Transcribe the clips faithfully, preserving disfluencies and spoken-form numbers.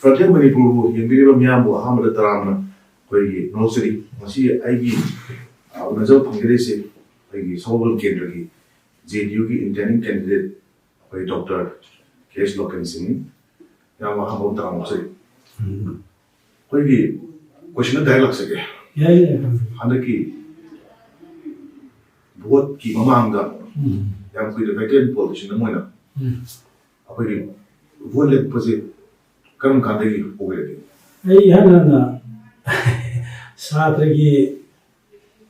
Frontier ꯃꯅꯤꯄꯨꯔꯕꯨ ꯌꯦꯡꯕꯤꯔꯤꯕ ꯃꯤꯌꯥꯝꯕꯨ ꯑꯍꯥꯟꯕꯗ ꯇꯔꯥꯝꯅ ꯑꯩꯈꯣꯏꯒꯤ ꯅꯣꯛꯆꯔꯤ꯫ ꯉꯁꯤ ꯑꯩꯒꯤ, ꯑ, ꯎꯅꯖꯕ ꯐꯪꯖꯔꯤꯁꯦ ꯑꯩꯈꯣꯏꯒꯤ ꯁꯒꯣꯜꯕꯟ ꯀꯦꯟꯗ꯭ꯔꯒꯤ, ꯖꯦ ꯑꯦꯟ ꯌꯨꯒꯤ ꯏꯟꯇꯔꯅꯤꯡ ꯀꯦꯟꯗꯤꯗꯦꯠ ꯑꯩꯈꯣꯏ ꯗꯣꯛꯇꯔ ꯀꯦ ꯑꯦꯁ ꯂꯣꯀꯦꯟ ꯁꯤꯡꯅꯤ꯫ ꯌꯥꯝ ꯑꯍꯥꯟꯕ ꯑꯃ ꯇꯔꯥꯝꯅ ꯅꯣꯛꯆꯔꯤ꯫ ꯎꯝ꯫ ꯑꯩꯈꯣꯏꯒꯤ ꯀꯣꯏꯁꯟ ꯗꯥꯏꯔꯦꯛ ꯂꯥꯛꯆꯒꯦ꯫ ꯌꯥꯏ, ꯌꯥꯏ, ꯍꯪꯕꯤꯌꯨ꯫ ꯍꯟꯗꯛꯀꯤ ꯚꯣꯠꯀꯤ ꯃꯃꯥꯡꯗ ꯎꯝ꯫ ꯌꯥꯝ ꯀꯨꯏꯅ ꯚꯦꯀꯦꯟ ꯄꯣꯖꯤꯁꯟ ꯑꯃ ꯑꯣꯏꯅ ꯎꯝ꯫ ꯑꯩꯈꯣꯏꯒꯤ ꯚꯣꯠ ꯂꯦꯞꯄꯁꯦ ꯀꯔꯝ ꯀꯥꯟꯗꯒꯤ ꯍꯧꯈ꯭ꯔꯒꯦ? ꯑꯩ ꯏꯍꯥꯟ ꯍꯥꯟꯅ ꯁꯥꯇ꯭ꯔꯒꯤ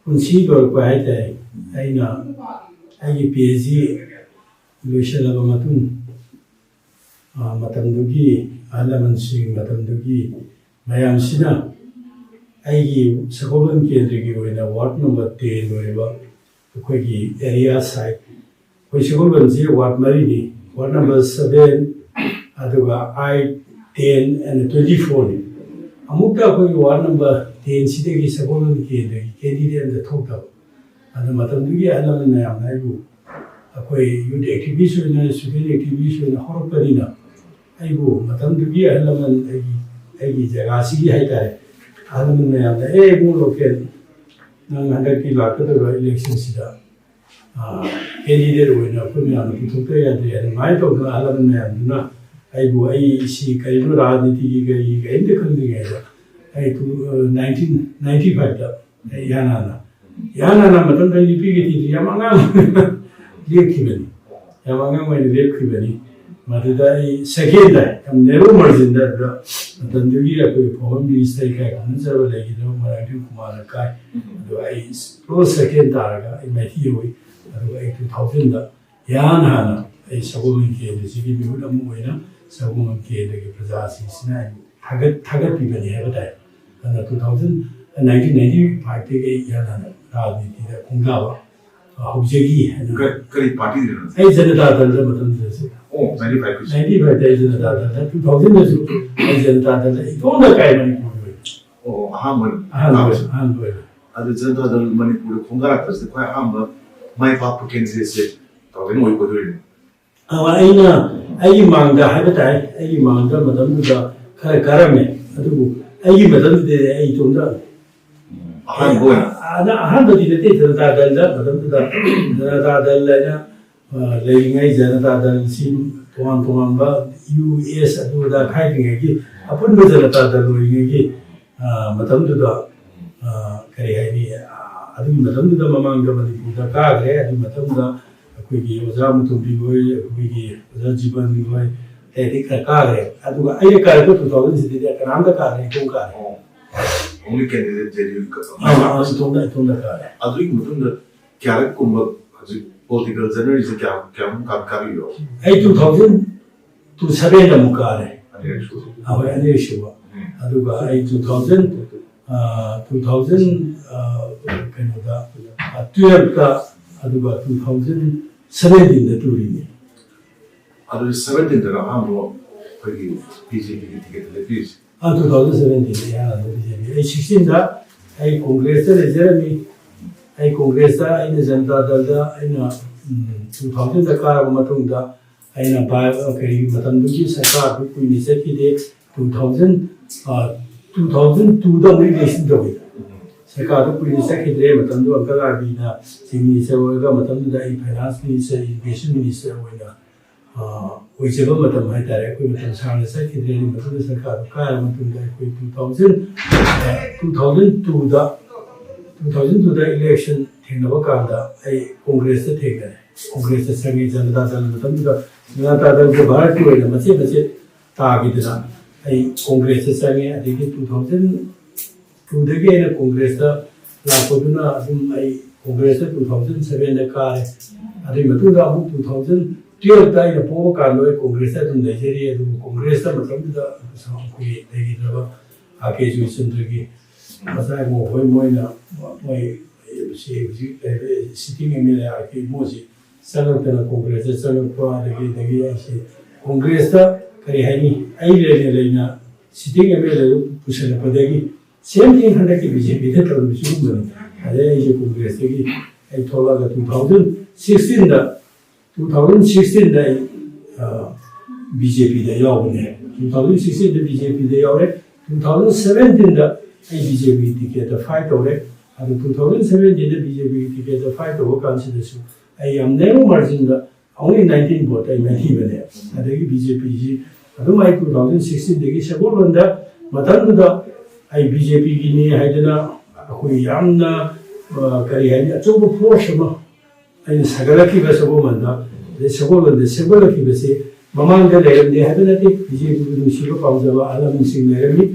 ꯄꯨꯟꯁꯤ ꯂꯣꯏꯔꯛꯄ ꯍꯥꯏꯇꯥꯔꯦ꯫ ꯑꯩꯅ ꯑꯩꯒꯤ ꯄꯤ ꯑꯩꯆ ꯗꯤ ꯂꯣꯏꯁꯤꯜꯂꯕ ꯃꯇꯨꯡ, ꯑ, ꯃꯇꯝꯗꯨꯒꯤ ꯑꯍꯜ ꯂꯃꯟꯁꯤꯡ, ꯃꯇꯝꯗꯨꯒꯤ ꯃꯌꯥꯝꯁꯤꯅ ꯑꯩꯒꯤ ꯁꯒꯣꯜꯕꯟ ꯀꯦꯟꯗ꯭ꯔꯒꯤ ꯑꯣꯏꯅ ꯋꯥꯔꯗ ꯅꯝꯕꯔ ꯇꯦꯟ ꯑꯣꯏꯔꯤꯕ ꯑꯩꯈꯣꯏꯒꯤ ꯑꯦꯔꯤꯌꯥ ꯁꯥꯏꯠ, ꯑꯩꯈꯣꯏ ꯁꯒꯣꯜꯕꯟꯁꯤ ꯋꯥꯔꯗ ꯃꯔꯤꯅꯤ, ꯋꯥꯔꯗ ꯅꯝꯕꯔ ꯁꯚꯦꯟ, ꯑꯗꯨꯒ ꯑꯥꯏꯠ, ꯇꯦꯟ and twenty fourꯅꯤ꯫ ꯑꯃꯨꯛꯇ ꯑꯩꯈꯣꯏꯒꯤ ꯋꯥꯔꯗ ꯅꯝꯕꯔ ꯇꯦꯟꯁꯤꯗꯒꯤ ꯁꯒꯣꯜꯕꯟ ꯀꯦꯟꯗ꯭ꯔꯒꯤ ꯀꯦꯟꯗꯤꯗꯦꯠ ꯑꯝꯇ ꯊꯣꯛꯇꯕ꯫ ꯑꯗꯨ ꯃꯇꯝꯗꯨꯒꯤ ꯑꯍꯜ ꯂꯃꯟ ꯃꯌꯥꯝꯅ ꯑꯩꯕꯨ, ꯑꯩꯈꯣꯏ ꯌꯨꯠ ꯑꯦꯛꯇꯤꯚꯤꯁ ꯑꯣꯏꯅ, ꯁꯣꯁꯤꯌꯦꯜ ꯑꯦꯛꯇꯤꯚꯤꯁ ꯑꯣꯏꯅ ꯍꯧꯔꯛꯄꯅꯤꯅ, ꯑꯩꯕꯨ ꯃꯇꯝꯗꯨꯒꯤ ꯑꯍꯜ ꯂꯃꯟ, ꯑꯩꯒꯤ, ꯑꯩꯒꯤ ꯖꯒꯥꯁꯤꯒꯤ ꯍꯥꯏꯇꯥꯔꯦ, ꯑꯍꯜ ꯂꯃꯟ ꯃꯌꯥꯝꯅ, "ꯑꯦ, ꯏꯕꯨꯡ ꯂꯣꯀꯦꯜ, ꯅꯪ ꯍꯟꯗꯛꯀꯤ ꯂꯥꯛꯀꯗꯧꯔꯤꯕ ꯏꯂꯦꯛꯁꯟꯁꯤꯗ, ꯑ, ꯀꯦꯟꯗꯤꯗꯦꯠ ꯑꯣꯏꯅ ꯑꯩꯈꯣꯏ ꯃꯌꯥꯝꯅ ꯄꯨꯊꯣꯛꯇ ꯌꯥꯗ꯭ꯔꯦ" ꯑꯗꯨꯃꯥꯏꯅ ꯇꯧꯗꯅ ꯑꯍꯜ ꯂꯃꯟ ꯃꯌꯥꯝꯗꯨꯅ ꯑꯩꯕꯨ, ꯑꯩ ꯁꯤ ꯀꯔꯤꯅꯣ ꯔꯥꯖꯅꯤꯇꯤꯒꯤ ꯀꯔꯤꯒꯤ ꯀꯔꯤꯝꯇ ꯈꯪꯗ꯭ꯔꯤꯉꯩꯗ ꯑꯩ ꯇꯨ, ꯑ, ꯅꯥꯏꯟꯇꯤꯟ ꯅꯥꯏꯟꯇꯤ ꯐꯥꯏꯚꯇ ꯑꯩ ꯏꯍꯥꯟ ꯍꯥꯟꯅ, ꯏꯍꯥꯟ ꯍꯥꯟꯅ ꯃꯇꯝꯗ ꯅꯨꯄꯤꯒꯤ ꯊꯤꯗ꯭ꯔꯤ ꯌꯥꯝ ꯑꯉꯥꯡ ꯂꯦꯞꯈꯤꯕꯅꯤ꯫ ꯌꯥꯝ ꯑꯉꯥꯡ ꯑꯣꯏꯅ ꯂꯦꯞꯈꯤꯕꯅꯤ꯫ ꯃꯗꯨꯗ ꯑꯩ ꯁꯦꯀꯦꯟꯗ, ꯌꯥꯝ ꯅꯦꯔꯣ ꯃꯥꯔꯖꯤꯟꯗ, ꯑꯗꯨꯗ ꯃꯇꯝꯗꯨꯒꯤ ꯑꯩꯈꯣꯏ ꯐꯣꯔꯃꯔ ꯃꯤꯅꯤꯁꯇꯔ ꯏꯀꯥꯏ ꯈꯨꯝꯅꯖꯕ ꯂꯩꯈꯤꯗꯕ ꯃꯣꯏꯔꯥꯡꯊꯦꯝ ꯀꯨꯃꯥꯔꯅ ꯀꯥꯏ꯫ ꯑꯗꯣ ꯑꯩ ꯀ꯭ꯂꯣꯁ ꯁꯦꯀꯦꯟ ꯇꯥꯔꯒ ꯑꯩ ꯃꯥꯏꯊꯤ ꯌꯧꯏ꯫ ꯑꯗꯨꯒ ꯑꯩ ꯇꯨ ꯊꯥꯎꯖꯟꯗ ꯏꯍꯥꯟ ꯍꯥꯟꯅ ꯑꯩ ꯁꯒꯣꯜꯕꯟ ꯀꯦꯟꯗ꯭ꯔꯁꯤꯒꯤ ꯃꯤꯍꯨꯠ ꯑꯃ ꯑꯣꯏꯅ ꯁꯒꯣꯜꯕꯟ ꯀꯦꯟꯗ꯭ꯔꯒꯤ ꯄ꯭ꯔꯖꯥꯁꯤꯡꯁꯤꯅ ꯑꯩꯕꯨ ꯊꯥꯒꯠ-, ꯊꯥꯒꯠꯄꯤꯕꯅꯤ ꯍꯥꯏꯕ ꯇꯥꯏ꯫ ꯑꯗꯨꯅ ꯇꯨ ꯊꯥꯎꯖꯟ, ꯅꯥꯏꯟꯇꯤꯟ ꯅꯥꯏꯟꯇꯤ ꯐꯥꯏꯚꯇꯒꯤ ꯑꯩ ꯏꯍꯥꯟ ꯍꯥꯟꯅ ꯔꯥꯖꯅꯤꯇꯤꯗ ꯈꯣꯡꯗꯥꯕ ꯍꯧꯖꯈꯤ ꯍꯥꯏꯅ꯫ ꯀ-, ꯀꯔꯤ ꯄꯥꯔꯇꯤꯗꯅꯣ? ꯑꯩ ꯖꯅꯇꯥ ꯗꯜꯗ ꯃꯇꯝꯗꯨꯗꯁꯨ꯫ ꯑꯣ, ꯅꯥꯏꯟꯇꯤ ꯐꯥꯏꯚꯀꯤꯁꯨ꯫ ꯅꯥꯏꯟꯇꯤ ꯐꯥꯏꯚꯇ ꯑꯩ ꯖꯅꯇꯥ ꯗꯜꯗ, ꯇꯨ ꯊꯥꯎꯖꯟꯗꯁꯨ ꯑꯩ ꯖꯅꯇꯥ ꯗꯜꯗ ꯏꯇꯣꯝꯗ ꯀꯥꯏ ꯃꯅꯤꯄꯨꯔꯒꯤ ꯑꯣꯏꯅ꯫ ꯑꯣ, ꯑꯍꯥꯟꯕ ꯑꯣꯏꯅ ꯑꯍꯥꯟꯕ ꯀꯥꯕꯁꯦ꯫ ꯑꯣꯏꯅ, ꯑꯍꯥꯟꯕ ꯑꯣꯏꯅ꯫ ꯑꯗꯨ ꯖꯅꯇꯥ ꯗꯜ ꯃꯅꯤꯄꯨꯔꯗ ꯈꯣꯡꯗꯥꯔꯛꯄꯁꯤꯗ ꯈ꯭ꯋꯥꯏ ꯑꯍꯥꯟꯕ ꯃꯥꯏ ꯄꯥꯛꯄ ꯀꯦꯟꯗꯤꯗꯦꯠꯁꯦ ꯇꯥꯎꯗꯤꯟ ꯑꯣꯏ ꯑꯣꯏꯗꯣꯏꯅꯦ꯫ ꯑ, ꯑꯩꯅ, ꯑꯩꯒꯤ ꯃꯥꯡꯗ ꯍꯥꯏꯕ ꯇꯥꯏ, ꯑꯩꯒꯤ ꯃꯥꯡꯗ ꯃꯇꯝꯗꯨꯗ ꯈꯔ ꯀꯥꯔꯝꯃꯦ꯫ ꯑꯗꯨꯕꯨ ꯑꯩꯒꯤ ꯃꯇꯝꯗꯨꯗꯗꯤ ꯑꯩ ꯏꯇꯣꯝꯇ ꯑꯍꯥꯟꯕ ꯑꯣꯏꯅ ꯑꯍꯥꯟꯕꯗꯤ ꯅꯠꯇꯦ, ꯖꯅꯇꯥ ꯗꯜꯗ, ꯃꯇꯝꯗꯨꯗ ꯖꯅꯇꯥ ꯗꯜ ꯍꯥꯏꯅ ꯂꯩꯔꯤꯉꯩ, ꯖꯅꯇꯥ ꯗꯜꯁꯤ ꯇꯣꯉꯥꯟ ꯇꯣꯉꯥꯟꯕ ꯌꯨ ꯑꯦꯁ ꯑꯗꯨ ꯑꯗꯥ ꯈꯥꯏꯗ꯭ꯔꯤꯉꯩꯒꯤ ꯑꯄꯨꯟꯕ ꯖꯅꯇꯥ ꯗꯜ ꯑꯣꯏꯔꯤꯉꯩꯒꯤ ꯃꯇꯝꯗꯨꯗ ꯀꯔꯤ ꯍꯥꯏꯅꯤ, ꯑꯗꯨꯒꯤ ꯃꯇꯝꯗꯨꯗ ꯃꯃꯥꯡꯗ ꯃꯅꯤꯄꯨꯔꯗ ꯀꯥꯈ꯭ꯔꯦ꯫ ꯑꯗꯨꯒꯤ ꯃꯇꯝꯗ ꯑꯩꯈꯣꯏꯒꯤ ꯑꯣꯖꯥ ꯃꯨꯇꯨꯝꯕꯤ ꯍꯣꯏ, ꯑꯩꯈꯣꯏꯒꯤ ꯑꯣꯖꯥ ꯖꯤꯕꯟ ꯍꯣꯏ, ꯑꯇꯩ ꯑꯇꯩ ꯈꯔ ꯀꯥꯈ꯭ꯔꯦ꯫ ꯑꯗꯨꯒ ꯑꯩꯅ ꯀꯥꯔꯛꯄ two thousand ꯁꯤꯗꯗꯤ ꯀꯅꯥꯝꯇ ꯀꯥꯗ꯭ꯔꯦ, ꯏꯇꯣꯝ ꯀꯥꯔꯦ꯫ ꯑꯣ, only candidate J D U ꯑꯥ, ꯑꯥ, ꯏꯇꯣꯝꯗ, ꯏꯇꯣꯝꯗ ꯀꯥꯔꯦ꯫ ꯑꯗꯨꯒꯤ ꯃꯇꯨꯡꯗ ꯀꯌꯥꯔꯛ ꯀꯨꯝꯕ ꯍꯧꯖꯤꯛ political journey ꯁꯦ ꯀꯌꯥ ꯀꯌꯥꯃꯨꯛ ꯀꯥ- ꯀꯥꯕꯤꯔꯣ? ꯑꯩ two thousand two seven ꯑꯃꯨꯛ ꯀꯥꯔꯦ꯫ ꯑꯅꯤꯔꯛ ꯁꯨꯕ꯫ ꯑꯩꯈꯣꯏ ꯑꯅꯤꯔꯛ ꯁꯨꯕ꯫ ꯎꯝ꯫ ꯑꯗꯨꯒ ꯑꯩ two thousand two thousand ꯀꯩꯅꯣꯗ twelve ꯇ, ꯑꯗꯨꯒ two thousand seventeen ꯗ ꯇꯨꯔꯤꯅꯤ꯫ ꯑꯗꯨꯗꯤ seventeen ꯗ ꯑꯍꯥꯟꯕ ꯑꯩꯈꯣꯏꯒꯤ B J P ꯒꯤ ticket ꯂꯦꯞꯄꯤꯔꯤꯁꯦ꯫ ꯑ, two thousand seventeen ꯗ ꯑꯩꯍꯥꯟꯕ B J P꯫ ꯑꯩ sixteen ꯗ ꯑꯩ ꯀꯣꯡꯒ꯭ꯔꯦꯁꯇ ꯂꯩꯖꯔꯝꯃꯤ꯫ ꯑꯩ ꯀꯣꯡꯒ꯭ꯔꯦꯁꯇ ꯑꯩꯅ ꯖꯅꯇꯥ ꯗꯜꯗ ꯑꯩꯅ two thousand ꯗ ꯀꯥꯔꯕ ꯃꯇꯨꯡꯗ ꯑꯩꯅ ꯀꯔꯤꯒꯤ ꯃꯇꯝꯗꯨꯒꯤ ꯁꯔꯀꯥꯔꯗꯨ ꯀꯨꯏꯅ ꯆꯠꯈꯤꯗꯦ꯫ Two thousand two thousand two ꯗ ꯑꯃꯨꯛ election ꯇꯧꯏ꯫ ꯁꯔꯀꯥꯔꯗꯨ ꯀꯨꯏꯅ ꯆꯠꯈꯤꯗ꯭ꯔꯦ꯫ ꯃꯇꯝꯗꯨ ꯑꯪꯀꯜ ꯑꯥꯔꯕꯤꯅ chief minister ꯑꯣꯏꯔꯒ, ꯃꯇꯝꯗꯨꯗ ꯑꯩ finance minister, education minister ꯑꯣꯏꯅ ꯑꯣꯏꯖꯕ ꯃꯇꯝ ꯍꯥꯏꯇꯥꯔꯦ꯫ ꯑꯩꯈꯣꯏ ꯃꯇꯝ ꯁꯥꯡꯅ ꯆꯠꯈꯤꯗ꯭ꯔꯦ꯫ ꯑꯗꯨꯒꯤ ꯃꯇꯨꯡꯗ ꯁꯔꯀꯥꯔꯗꯨ ꯀꯥꯏꯔ ꯃꯇꯨꯡꯗ ꯑꯩꯈꯣꯏ two thousand two thousand two ꯗ two thousand two ꯗ election ꯊꯦꯡꯅꯕ ꯀꯥꯟꯗ ꯑꯩ ꯀꯣꯡꯒ꯭ꯔꯦꯁꯇ ꯊꯦꯡꯅꯔꯦ꯫ ꯀꯣꯡꯒ꯭ꯔꯦꯁꯇ ꯆꯪꯉꯦ꯫ ꯖꯅꯇꯥ ꯗꯜ ꯃꯇꯝꯗꯨꯗ ꯖꯅꯇꯥ ꯗꯜꯁꯦ ꯚꯥꯔꯠꯀꯤ ꯑꯣꯏꯅ ꯃꯆꯦꯠ ꯃꯆꯦꯠ ꯇꯥꯈꯤꯗꯅ ꯑꯩ ꯀꯣꯡꯒ꯭ꯔꯦꯁꯇ ꯆꯪꯉꯦ꯫ ꯑꯗꯒꯤ two thousand two ꯗꯒꯤ ꯑꯩꯅ ꯀꯣꯡꯒ꯭ꯔꯦꯁꯇ ꯂꯥꯛꯄꯗꯨꯅ ꯑꯗꯨꯝ ꯑꯩ ꯀꯣꯡꯒ꯭ꯔꯦꯁꯇ two thousand seven ꯗ ꯀꯥꯔꯦ꯫ ꯑꯗꯨꯒꯤ ꯃꯇꯨꯡꯗ ꯑꯃꯨꯛ two thousand twelve ꯗ ꯑꯩꯅ ꯄꯣꯛꯄ ꯀꯥꯟꯗ ꯑꯩ ꯀꯣꯡꯒ꯭ꯔꯦꯁꯇ ꯑꯗꯨꯝ ꯂꯩꯖꯔꯤ꯫ ꯑꯗꯨꯕꯨ ꯀꯣꯡꯒ꯭ꯔꯦꯁꯇ ꯃꯇꯝꯗꯨꯗ ꯑꯩꯈꯣꯏꯒꯤ ꯂꯩꯈꯤꯗ꯭ꯔꯕ ꯑꯥꯔ ꯀꯦ ꯖꯣꯏꯆꯟꯗ꯭ꯔꯒꯤ ꯃꯆꯥ ꯏꯃꯧ ꯍꯣꯏ, ꯃꯣꯏꯅ ꯃꯣꯏ ꯁꯤ ꯍꯧꯖꯤꯛ ꯂꯩꯔꯤꯕ sitting M L A R K ꯏꯃꯣꯁꯤ ꯆꯪꯉꯛꯇꯅ ꯀꯣꯡꯒ꯭ꯔꯦꯁꯇ ꯆꯪꯉꯛꯄ, ꯑꯗꯒꯤ ꯑꯗꯒꯤ ꯑꯩꯁꯦ ꯀꯣꯡꯒ꯭ꯔꯦꯁꯇ ꯀꯔꯤ ꯍꯥꯏꯅꯤ, ꯑꯩ ꯂꯩꯅ ꯂꯩꯅ sitting M L A do ꯄꯨꯁꯤꯜꯂꯛꯄꯗꯒꯤ same thing ꯍꯟꯗꯛꯀꯤ B J P ꯗ ꯇꯧꯔꯤꯕ ꯁꯤꯒꯨꯝꯕꯅꯤ꯫ ꯑꯗꯩ ꯑꯩꯁꯦ ꯀꯣꯡꯒ꯭ꯔꯦꯁꯇꯒꯤ ꯑꯩ ꯊꯣꯛꯂꯛꯑꯒ two thousand sixteen ꯗ two thousand sixteen ꯗ ꯑꯩ B J P ꯗ ꯌꯥꯎꯕꯅꯦ꯫ ꯇꯨ ꯊꯥꯎꯖꯟ ꯁꯤꯛꯁꯇꯤꯟꯗ ꯕꯤ ꯖꯦ ꯄꯤꯗ ꯌꯥꯎꯔꯦ꯫ ꯇꯨ ꯊꯥꯎꯖꯟ ꯁꯕꯦꯟꯇꯤꯟꯗ ꯑꯩ ꯕꯤ ꯖꯦ ꯄꯤ ꯇꯤꯀꯦꯠꯇ ꯐꯥꯏꯠ ꯇꯧꯔꯦ꯫ ꯑꯗꯨ ꯇꯨ ꯊꯥꯎꯖꯟ ꯁꯕꯦꯟꯇꯤꯟꯗ ꯕꯤ ꯖꯦ ꯄꯤꯒꯤ ꯇꯤꯀꯦꯠꯇ ꯐꯥꯏꯠ ꯇꯧꯕ ꯀꯥꯟꯁꯤꯗꯁꯨ ꯑꯩ ꯌꯥꯝ ꯅꯦꯔꯣ ꯃꯥꯔꯖꯤꯟꯗ, ꯑꯣꯡꯂꯤ ꯅꯥꯏꯟꯇꯤꯟ ꯚꯣꯠ ꯑꯩ ꯃꯥꯡꯈꯤꯕꯅꯦ꯫ ꯑꯗꯒꯤ ꯕꯤ ꯖꯦ ꯄꯤꯁꯤ ꯑꯗꯨꯝ ꯑꯩ ꯇꯨ ꯊꯥꯎꯖꯟ ꯁꯤꯛꯁꯇꯤꯟꯗꯒꯤ ꯁꯒꯣꯜꯕꯟꯗ, ꯃꯇꯝꯗꯨꯗ ꯑꯩ ꯕꯤ ꯖꯦ ꯄꯤꯒꯤꯅꯤ ꯍꯥꯏꯗꯅ ꯑꯩꯈꯣꯏ ꯌꯥꯝꯅ, ꯑ, ꯀꯔꯤ ꯍꯥꯏꯅꯤ, ꯑꯆꯧꯕ ꯐꯣꯔꯁ ꯑꯃ ꯑꯩꯅ ꯁꯥꯒꯠꯂꯛꯈꯤꯕ ꯁꯒꯣꯜꯕꯟꯗ, ꯑꯗꯩ ꯁꯒꯣꯜꯕꯟꯗ ꯁꯦꯝꯒꯠꯂꯛꯈꯤꯕꯁꯦ ꯃꯃꯥꯡꯗ ꯂꯩꯔꯝꯗꯦ ꯍꯥꯏꯕ ꯅꯠꯇꯦ, ꯕꯤ ꯖꯦ ꯄꯤꯕꯨ ꯅꯨꯡꯁꯤꯕ ꯄꯥꯝꯖꯕ ꯑꯍꯜ ꯂꯃꯟꯁꯤꯡ ꯂꯩꯔꯝꯃꯤ꯫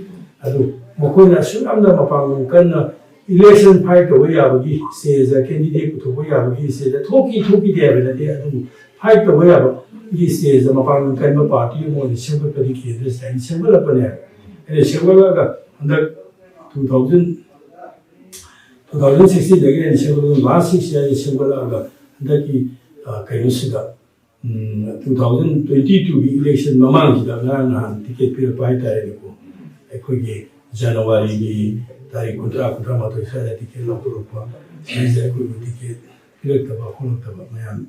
ꯑꯗꯨ ꯃꯈꯣꯏꯅ ꯑꯁꯨꯛ ꯌꯥꯝꯅ ꯃꯄꯥꯡꯒꯜ ꯀꯟꯅ ꯏꯂꯦꯛꯁꯟ ꯐꯥꯏꯠ ꯇꯧꯕ ꯌꯥꯕꯒꯤ ꯁ꯭ꯇꯦꯖꯇ, ꯀꯦꯟꯗꯤꯗꯦꯠ ꯄꯨꯊꯣꯛꯄ ꯌꯥꯕꯒꯤ ꯁ꯭ꯇꯦꯖꯇ ꯊꯣꯛꯈꯤ ꯊꯣꯛꯈꯤꯗꯦ ꯍꯥꯏꯕ ꯅꯠꯇꯦ, ꯑꯗꯨꯕꯨ ꯐꯥꯏꯠ ꯇꯧꯕ ꯌꯥꯕꯒꯤ ꯁ꯭ꯇꯦꯖꯇ ꯃꯄꯥꯡꯒꯜ ꯀꯟꯕ ꯄꯥꯔꯇꯤ ꯑꯃ ꯑꯣꯏꯅ ꯁꯦꯝꯒꯠꯄꯗꯤ ꯀꯦꯟꯗ꯭ꯔꯁꯤꯗ ꯑꯩꯅ ꯁꯦꯝꯒꯠꯂꯛꯄꯅꯦ꯫ ꯑꯩꯅ ꯁꯦꯝꯒꯠꯂꯛꯑꯒ ꯍꯟꯗꯛ ꯇꯨ ꯊꯥꯎꯖꯟ, ꯇꯨ ꯊꯥꯎꯖꯟ ꯁꯤꯛꯁꯇꯤꯟꯗꯒꯤ ꯑꯩꯅ ꯁꯦꯝꯒꯠꯂꯛꯄ, ꯂꯥꯁ ꯁꯤꯛꯁ ꯏꯌꯥꯔꯁꯤ ꯁꯦꯝꯒꯠꯂꯛꯑꯒ ꯍꯟꯗꯛꯀꯤ, ꯑ, ꯀꯩꯅꯣꯁꯤꯗ, ꯎꯝ, ꯇꯨ ꯊꯥꯎꯖꯟ ꯇ꯭ꯋꯦꯟꯇꯤ ꯇꯨꯒꯤ ꯏꯂꯦꯛꯁꯟ ꯃꯃꯥꯡꯁꯤꯗ ꯉꯔꯥꯡ ꯅꯍꯥꯟ ꯇꯤꯀꯦꯠ ꯄꯤꯔꯛꯄ ꯍꯥꯏꯇꯥꯔꯦꯅꯦꯀꯣ꯫ ꯑꯩꯈꯣꯏꯒꯤ ꯖꯅꯋꯥꯔꯤꯒꯤ ꯇꯥꯔꯤꯛ ꯀꯨꯟꯊ꯭ꯔꯥ, ꯀꯨꯟꯊ꯭ꯔꯥ ꯃꯥꯊꯣꯏ ꯁ꯭ꯋꯥꯏꯗ ꯇꯤꯀꯦꯠ ꯂꯧꯊꯣꯔꯛꯄ꯫ ꯁꯤꯗꯩꯁꯤꯗ ꯑꯩꯈꯣꯏꯕꯨ ꯇꯤꯀꯦꯠ ꯄꯤꯔꯛꯇꯕ ꯈꯣꯠꯂꯛꯇꯕ ꯃꯌꯥꯝ,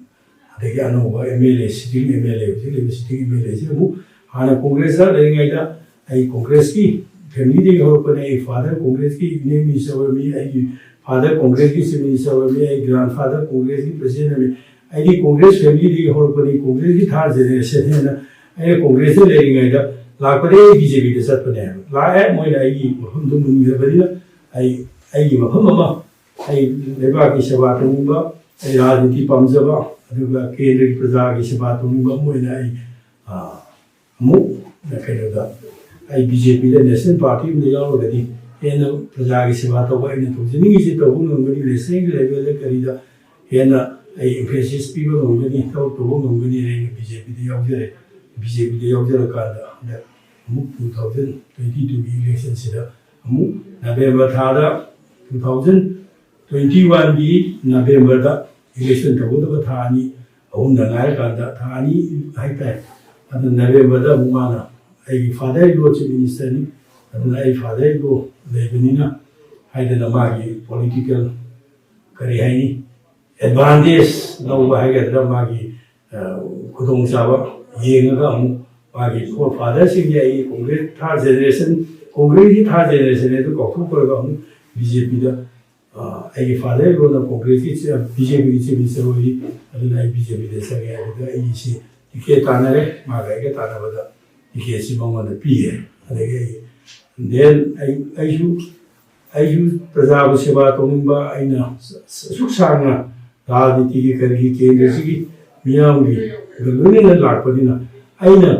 ꯑꯗꯒꯤ ꯑꯅꯧꯕ M L A, sitting M L A, ꯍꯧꯖꯤꯛ ꯂꯩꯕ ꯁꯤꯇꯤꯡ ꯑꯦꯝ ꯑꯦꯜ ꯑꯦꯁꯤ ꯑꯃꯨꯛ, ꯍꯥꯟꯅ ꯀꯣꯡꯒ꯭ꯔꯦꯁꯇ ꯂꯩꯔꯤꯉꯩꯗ ꯑꯩ ꯀꯣꯡꯒ꯭ꯔꯦꯁꯀꯤ ꯐꯦꯃꯤꯂꯤꯗꯒꯤ ꯍꯧꯔꯛꯄꯅꯦ꯫ ꯑꯩ ꯐꯥꯗꯔ ꯀꯣꯡꯒ꯭ꯔꯦꯁꯀꯤ ꯌꯨꯅꯤꯌꯟ ꯃꯤꯅꯤꯁꯇꯔ ꯑꯣꯏꯔꯝꯃꯤ, ꯑꯩꯒꯤ ꯐꯥꯗꯔ ꯀꯣꯡꯒ꯭ꯔꯦꯁꯀꯤ ꯆꯤꯐ ꯃꯤꯅꯤꯁꯇꯔ ꯑꯣꯏꯔꯝꯃꯤ, ꯑꯩ ꯒ꯭ꯔꯥꯟ ꯐꯥꯗꯔ ꯀꯣꯡꯒ꯭ꯔꯦꯁꯀꯤ ꯄ꯭ꯔꯁꯤꯗꯦꯟ ꯑꯣꯏꯔꯝꯃꯤ꯫ ꯑꯩꯗꯤ ꯀꯣꯡꯒ꯭ꯔꯦꯁ ꯐꯦꯃꯤꯂꯤꯗꯒꯤ ꯍꯧꯔꯛꯄꯅꯤ, ꯀꯣꯡꯒ꯭ꯔꯦꯁꯀꯤ ꯊꯥꯔꯠ ꯖꯦꯅꯦꯔꯦꯁꯟꯅꯦꯅ ꯑꯩꯅ ꯀꯣꯡꯒ꯭ꯔꯦꯁꯇ ꯂꯩꯔꯤꯉꯩꯗ ꯂꯥꯛꯄꯗꯒꯤ ꯑꯩ ꯕꯤ ꯖꯦ ꯄꯤꯗ ꯆꯠꯄꯅꯦ ꯍꯥꯏꯕ꯫ ꯂꯥꯛꯑꯦ, ꯃꯣꯏꯅ ꯑꯩꯒꯤ ꯃꯐꯝꯗꯨ ꯃꯨꯟꯈ꯭ꯔꯕꯅꯤꯅ ꯑꯩ, ꯑꯩꯒꯤ ꯃꯐꯝ ꯑꯃ, ꯑꯩ ꯂꯩꯕꯥꯛꯀꯤ ꯁꯦꯕꯥ ꯇꯧꯅꯤꯡꯕ, ꯑꯩ ꯔꯥꯖꯅꯤꯇꯤ ꯄꯥꯝꯖꯕ, ꯑꯗꯨꯒ ꯀꯦꯟꯗ꯭ꯔꯒꯤ ꯄ꯭ꯔꯖꯥꯒꯤ ꯁꯦꯕꯥ ꯇꯧꯅꯤꯡꯕ ꯑꯃ ꯑꯣꯏꯅ ꯑꯩ, ꯑ, ꯑꯃꯨꯛ ꯀꯩꯅꯣꯗ, ꯑꯩ ꯕꯤ ꯖꯦ ꯄꯤꯗ, ꯅꯦꯁꯅꯦꯜ ꯄꯥꯔꯇꯤ ꯑꯃꯗ ꯌꯥꯎꯔꯒꯗꯤ ꯍꯦꯟꯅ ꯄ꯭ꯔꯖꯥꯒꯤ ꯁꯦꯕꯥ ꯇꯧꯕ ꯑꯩꯅ ꯇꯧꯖꯅꯤꯡꯉꯤꯁꯦ ꯇꯧꯕ ꯉꯝꯒꯅꯤ, ꯅꯦꯁꯅꯦꯜꯒꯤ ꯂꯦꯚꯦꯜꯗ ꯀꯔꯤꯗ ꯍꯦꯟꯅ ꯑꯩ ꯏꯝꯐꯦꯁꯤꯁ ꯄꯤꯕ ꯉꯝꯒꯅꯤ, ꯊꯕꯛ ꯇꯧꯕ ꯉꯝꯒꯅꯤ ꯍꯥꯏꯅ ꯕꯤ ꯖꯦ ꯄꯤꯗ ꯌꯥꯎꯖꯔꯦ꯫ ꯕꯤ ꯖꯦ ꯄꯤꯗ ꯌꯥꯎꯖꯔꯀꯥꯟꯗ ꯍꯟꯗꯛ ꯑꯃꯨꯛ ꯇꯨ ꯊꯥꯎꯖꯟ ꯇ꯭ꯋꯦꯟꯇꯤ ꯇꯨꯒꯤ ꯏꯂꯦꯛꯁꯟꯁꯤꯗ ꯑꯃꯨꯛ ꯅꯕꯦꯝꯕꯔ ꯊꯥꯗ, ꯇꯨ ꯊꯥꯎꯖꯟ ꯇ꯭ꯋꯦꯟꯇꯤ ꯋꯥꯟꯒꯤ ꯅꯕꯦꯝꯕꯔꯗ ꯏꯂꯦꯛꯁꯟ ꯇꯧꯒꯗꯕ ꯊꯥ ꯑꯅꯤ ꯑꯍꯨꯝꯗ ꯉꯥꯏꯔꯀꯥꯟꯗ, ꯊꯥ ꯑꯅꯤ ꯍꯥꯏꯇꯥꯔꯦ, ꯑꯗꯨ ꯅꯕꯦꯝꯕꯔꯗ ꯑꯃꯨꯛ ꯃꯥꯅ, ꯑꯩꯒꯤ ꯐꯥꯗꯔ ꯏꯟ ꯂꯣ ꯆꯤꯐ ꯃꯤꯅꯤꯁꯇꯔꯅꯤ, ꯑꯗꯨꯅ ꯑꯩ ꯐꯥꯗꯔ ꯏꯟ ꯂꯣ ꯂꯩꯕꯅꯤꯅ ꯍꯥꯏꯗꯅ ꯃꯥꯒꯤ ꯄꯣꯂꯤꯇꯤꯀꯦꯜ, ꯀꯔꯤ ꯍꯥꯏꯅꯤ, ꯑꯦꯗꯚꯥꯟꯇꯦꯖ ꯂꯧꯕ ꯍꯥꯏꯒꯗ꯭ꯔꯥ, ꯃꯥꯒꯤ, ꯑ, ꯈꯨꯗꯣꯡꯆꯥꯕ ꯌꯦꯡꯉꯒ ꯑꯃꯨꯛ ꯃꯥꯒꯤ ꯐꯣꯔ ꯐꯥꯗꯔꯁꯤꯡꯒꯤ ꯑꯩ ꯀꯣꯡꯒ꯭ꯔꯦꯁ ꯊꯥꯔꯠ ꯖꯦꯅꯦꯔꯦꯁꯟ, ꯀꯣꯡꯒ꯭ꯔꯦꯁꯀꯤ ꯊꯥꯔꯠ ꯖꯦꯅꯦꯔꯦꯁꯟ ꯑꯗꯨ ꯀꯥꯎꯊꯣꯛꯈ꯭ꯔꯒ ꯑꯃꯨꯛ ꯕꯤ ꯖꯦ ꯄꯤꯗ ꯑꯩꯒꯤ ꯐꯥꯗꯔ ꯏꯟ ꯂꯣꯅ ꯀꯣꯡꯒ꯭ꯔꯦꯁꯀꯤ ꯕꯤ ꯖꯦ ꯄꯤꯒꯤ ꯆꯤꯐ ꯃꯤꯅꯤꯁꯇꯔ ꯑꯣꯏꯔꯤ꯫ ꯑꯗꯨꯅ ꯑꯩ ꯕꯤ ꯖꯦ ꯄꯤꯗ ꯆꯪꯉꯦ꯫ ꯑꯗꯨꯗ ꯑꯩꯁꯤ ꯇꯤꯀꯦꯠ ꯇꯥꯟꯅꯔꯦ꯫ ꯃꯥꯒ ꯑꯩꯒ ꯇꯥꯟꯅꯕꯗ ꯇꯤꯀꯦꯠꯁꯤ ꯃꯉꯣꯟꯗ ꯄꯤꯌꯦ꯫ ꯑꯗꯒꯤ ꯑꯩ ꯗꯦꯟ ꯑꯩ ꯑꯩꯁꯨ ꯑꯩꯁꯨ ꯄ꯭ꯔꯖꯥꯕꯨ ꯁꯦꯕꯥ ꯇꯧꯅꯤꯡꯕ, ꯑꯩꯅ ꯑꯁꯨꯛ ꯁꯥꯡꯅ ꯔꯥꯖꯅꯤꯇꯤꯒꯤ ꯀꯔꯤꯒꯤ ꯀꯦꯟꯗ꯭ꯔꯁꯤꯒꯤ ꯃꯤꯌꯥꯝꯒꯤ ꯂꯣꯏꯅꯅ ꯂꯥꯛꯄꯅꯤꯅ ꯑꯩꯅ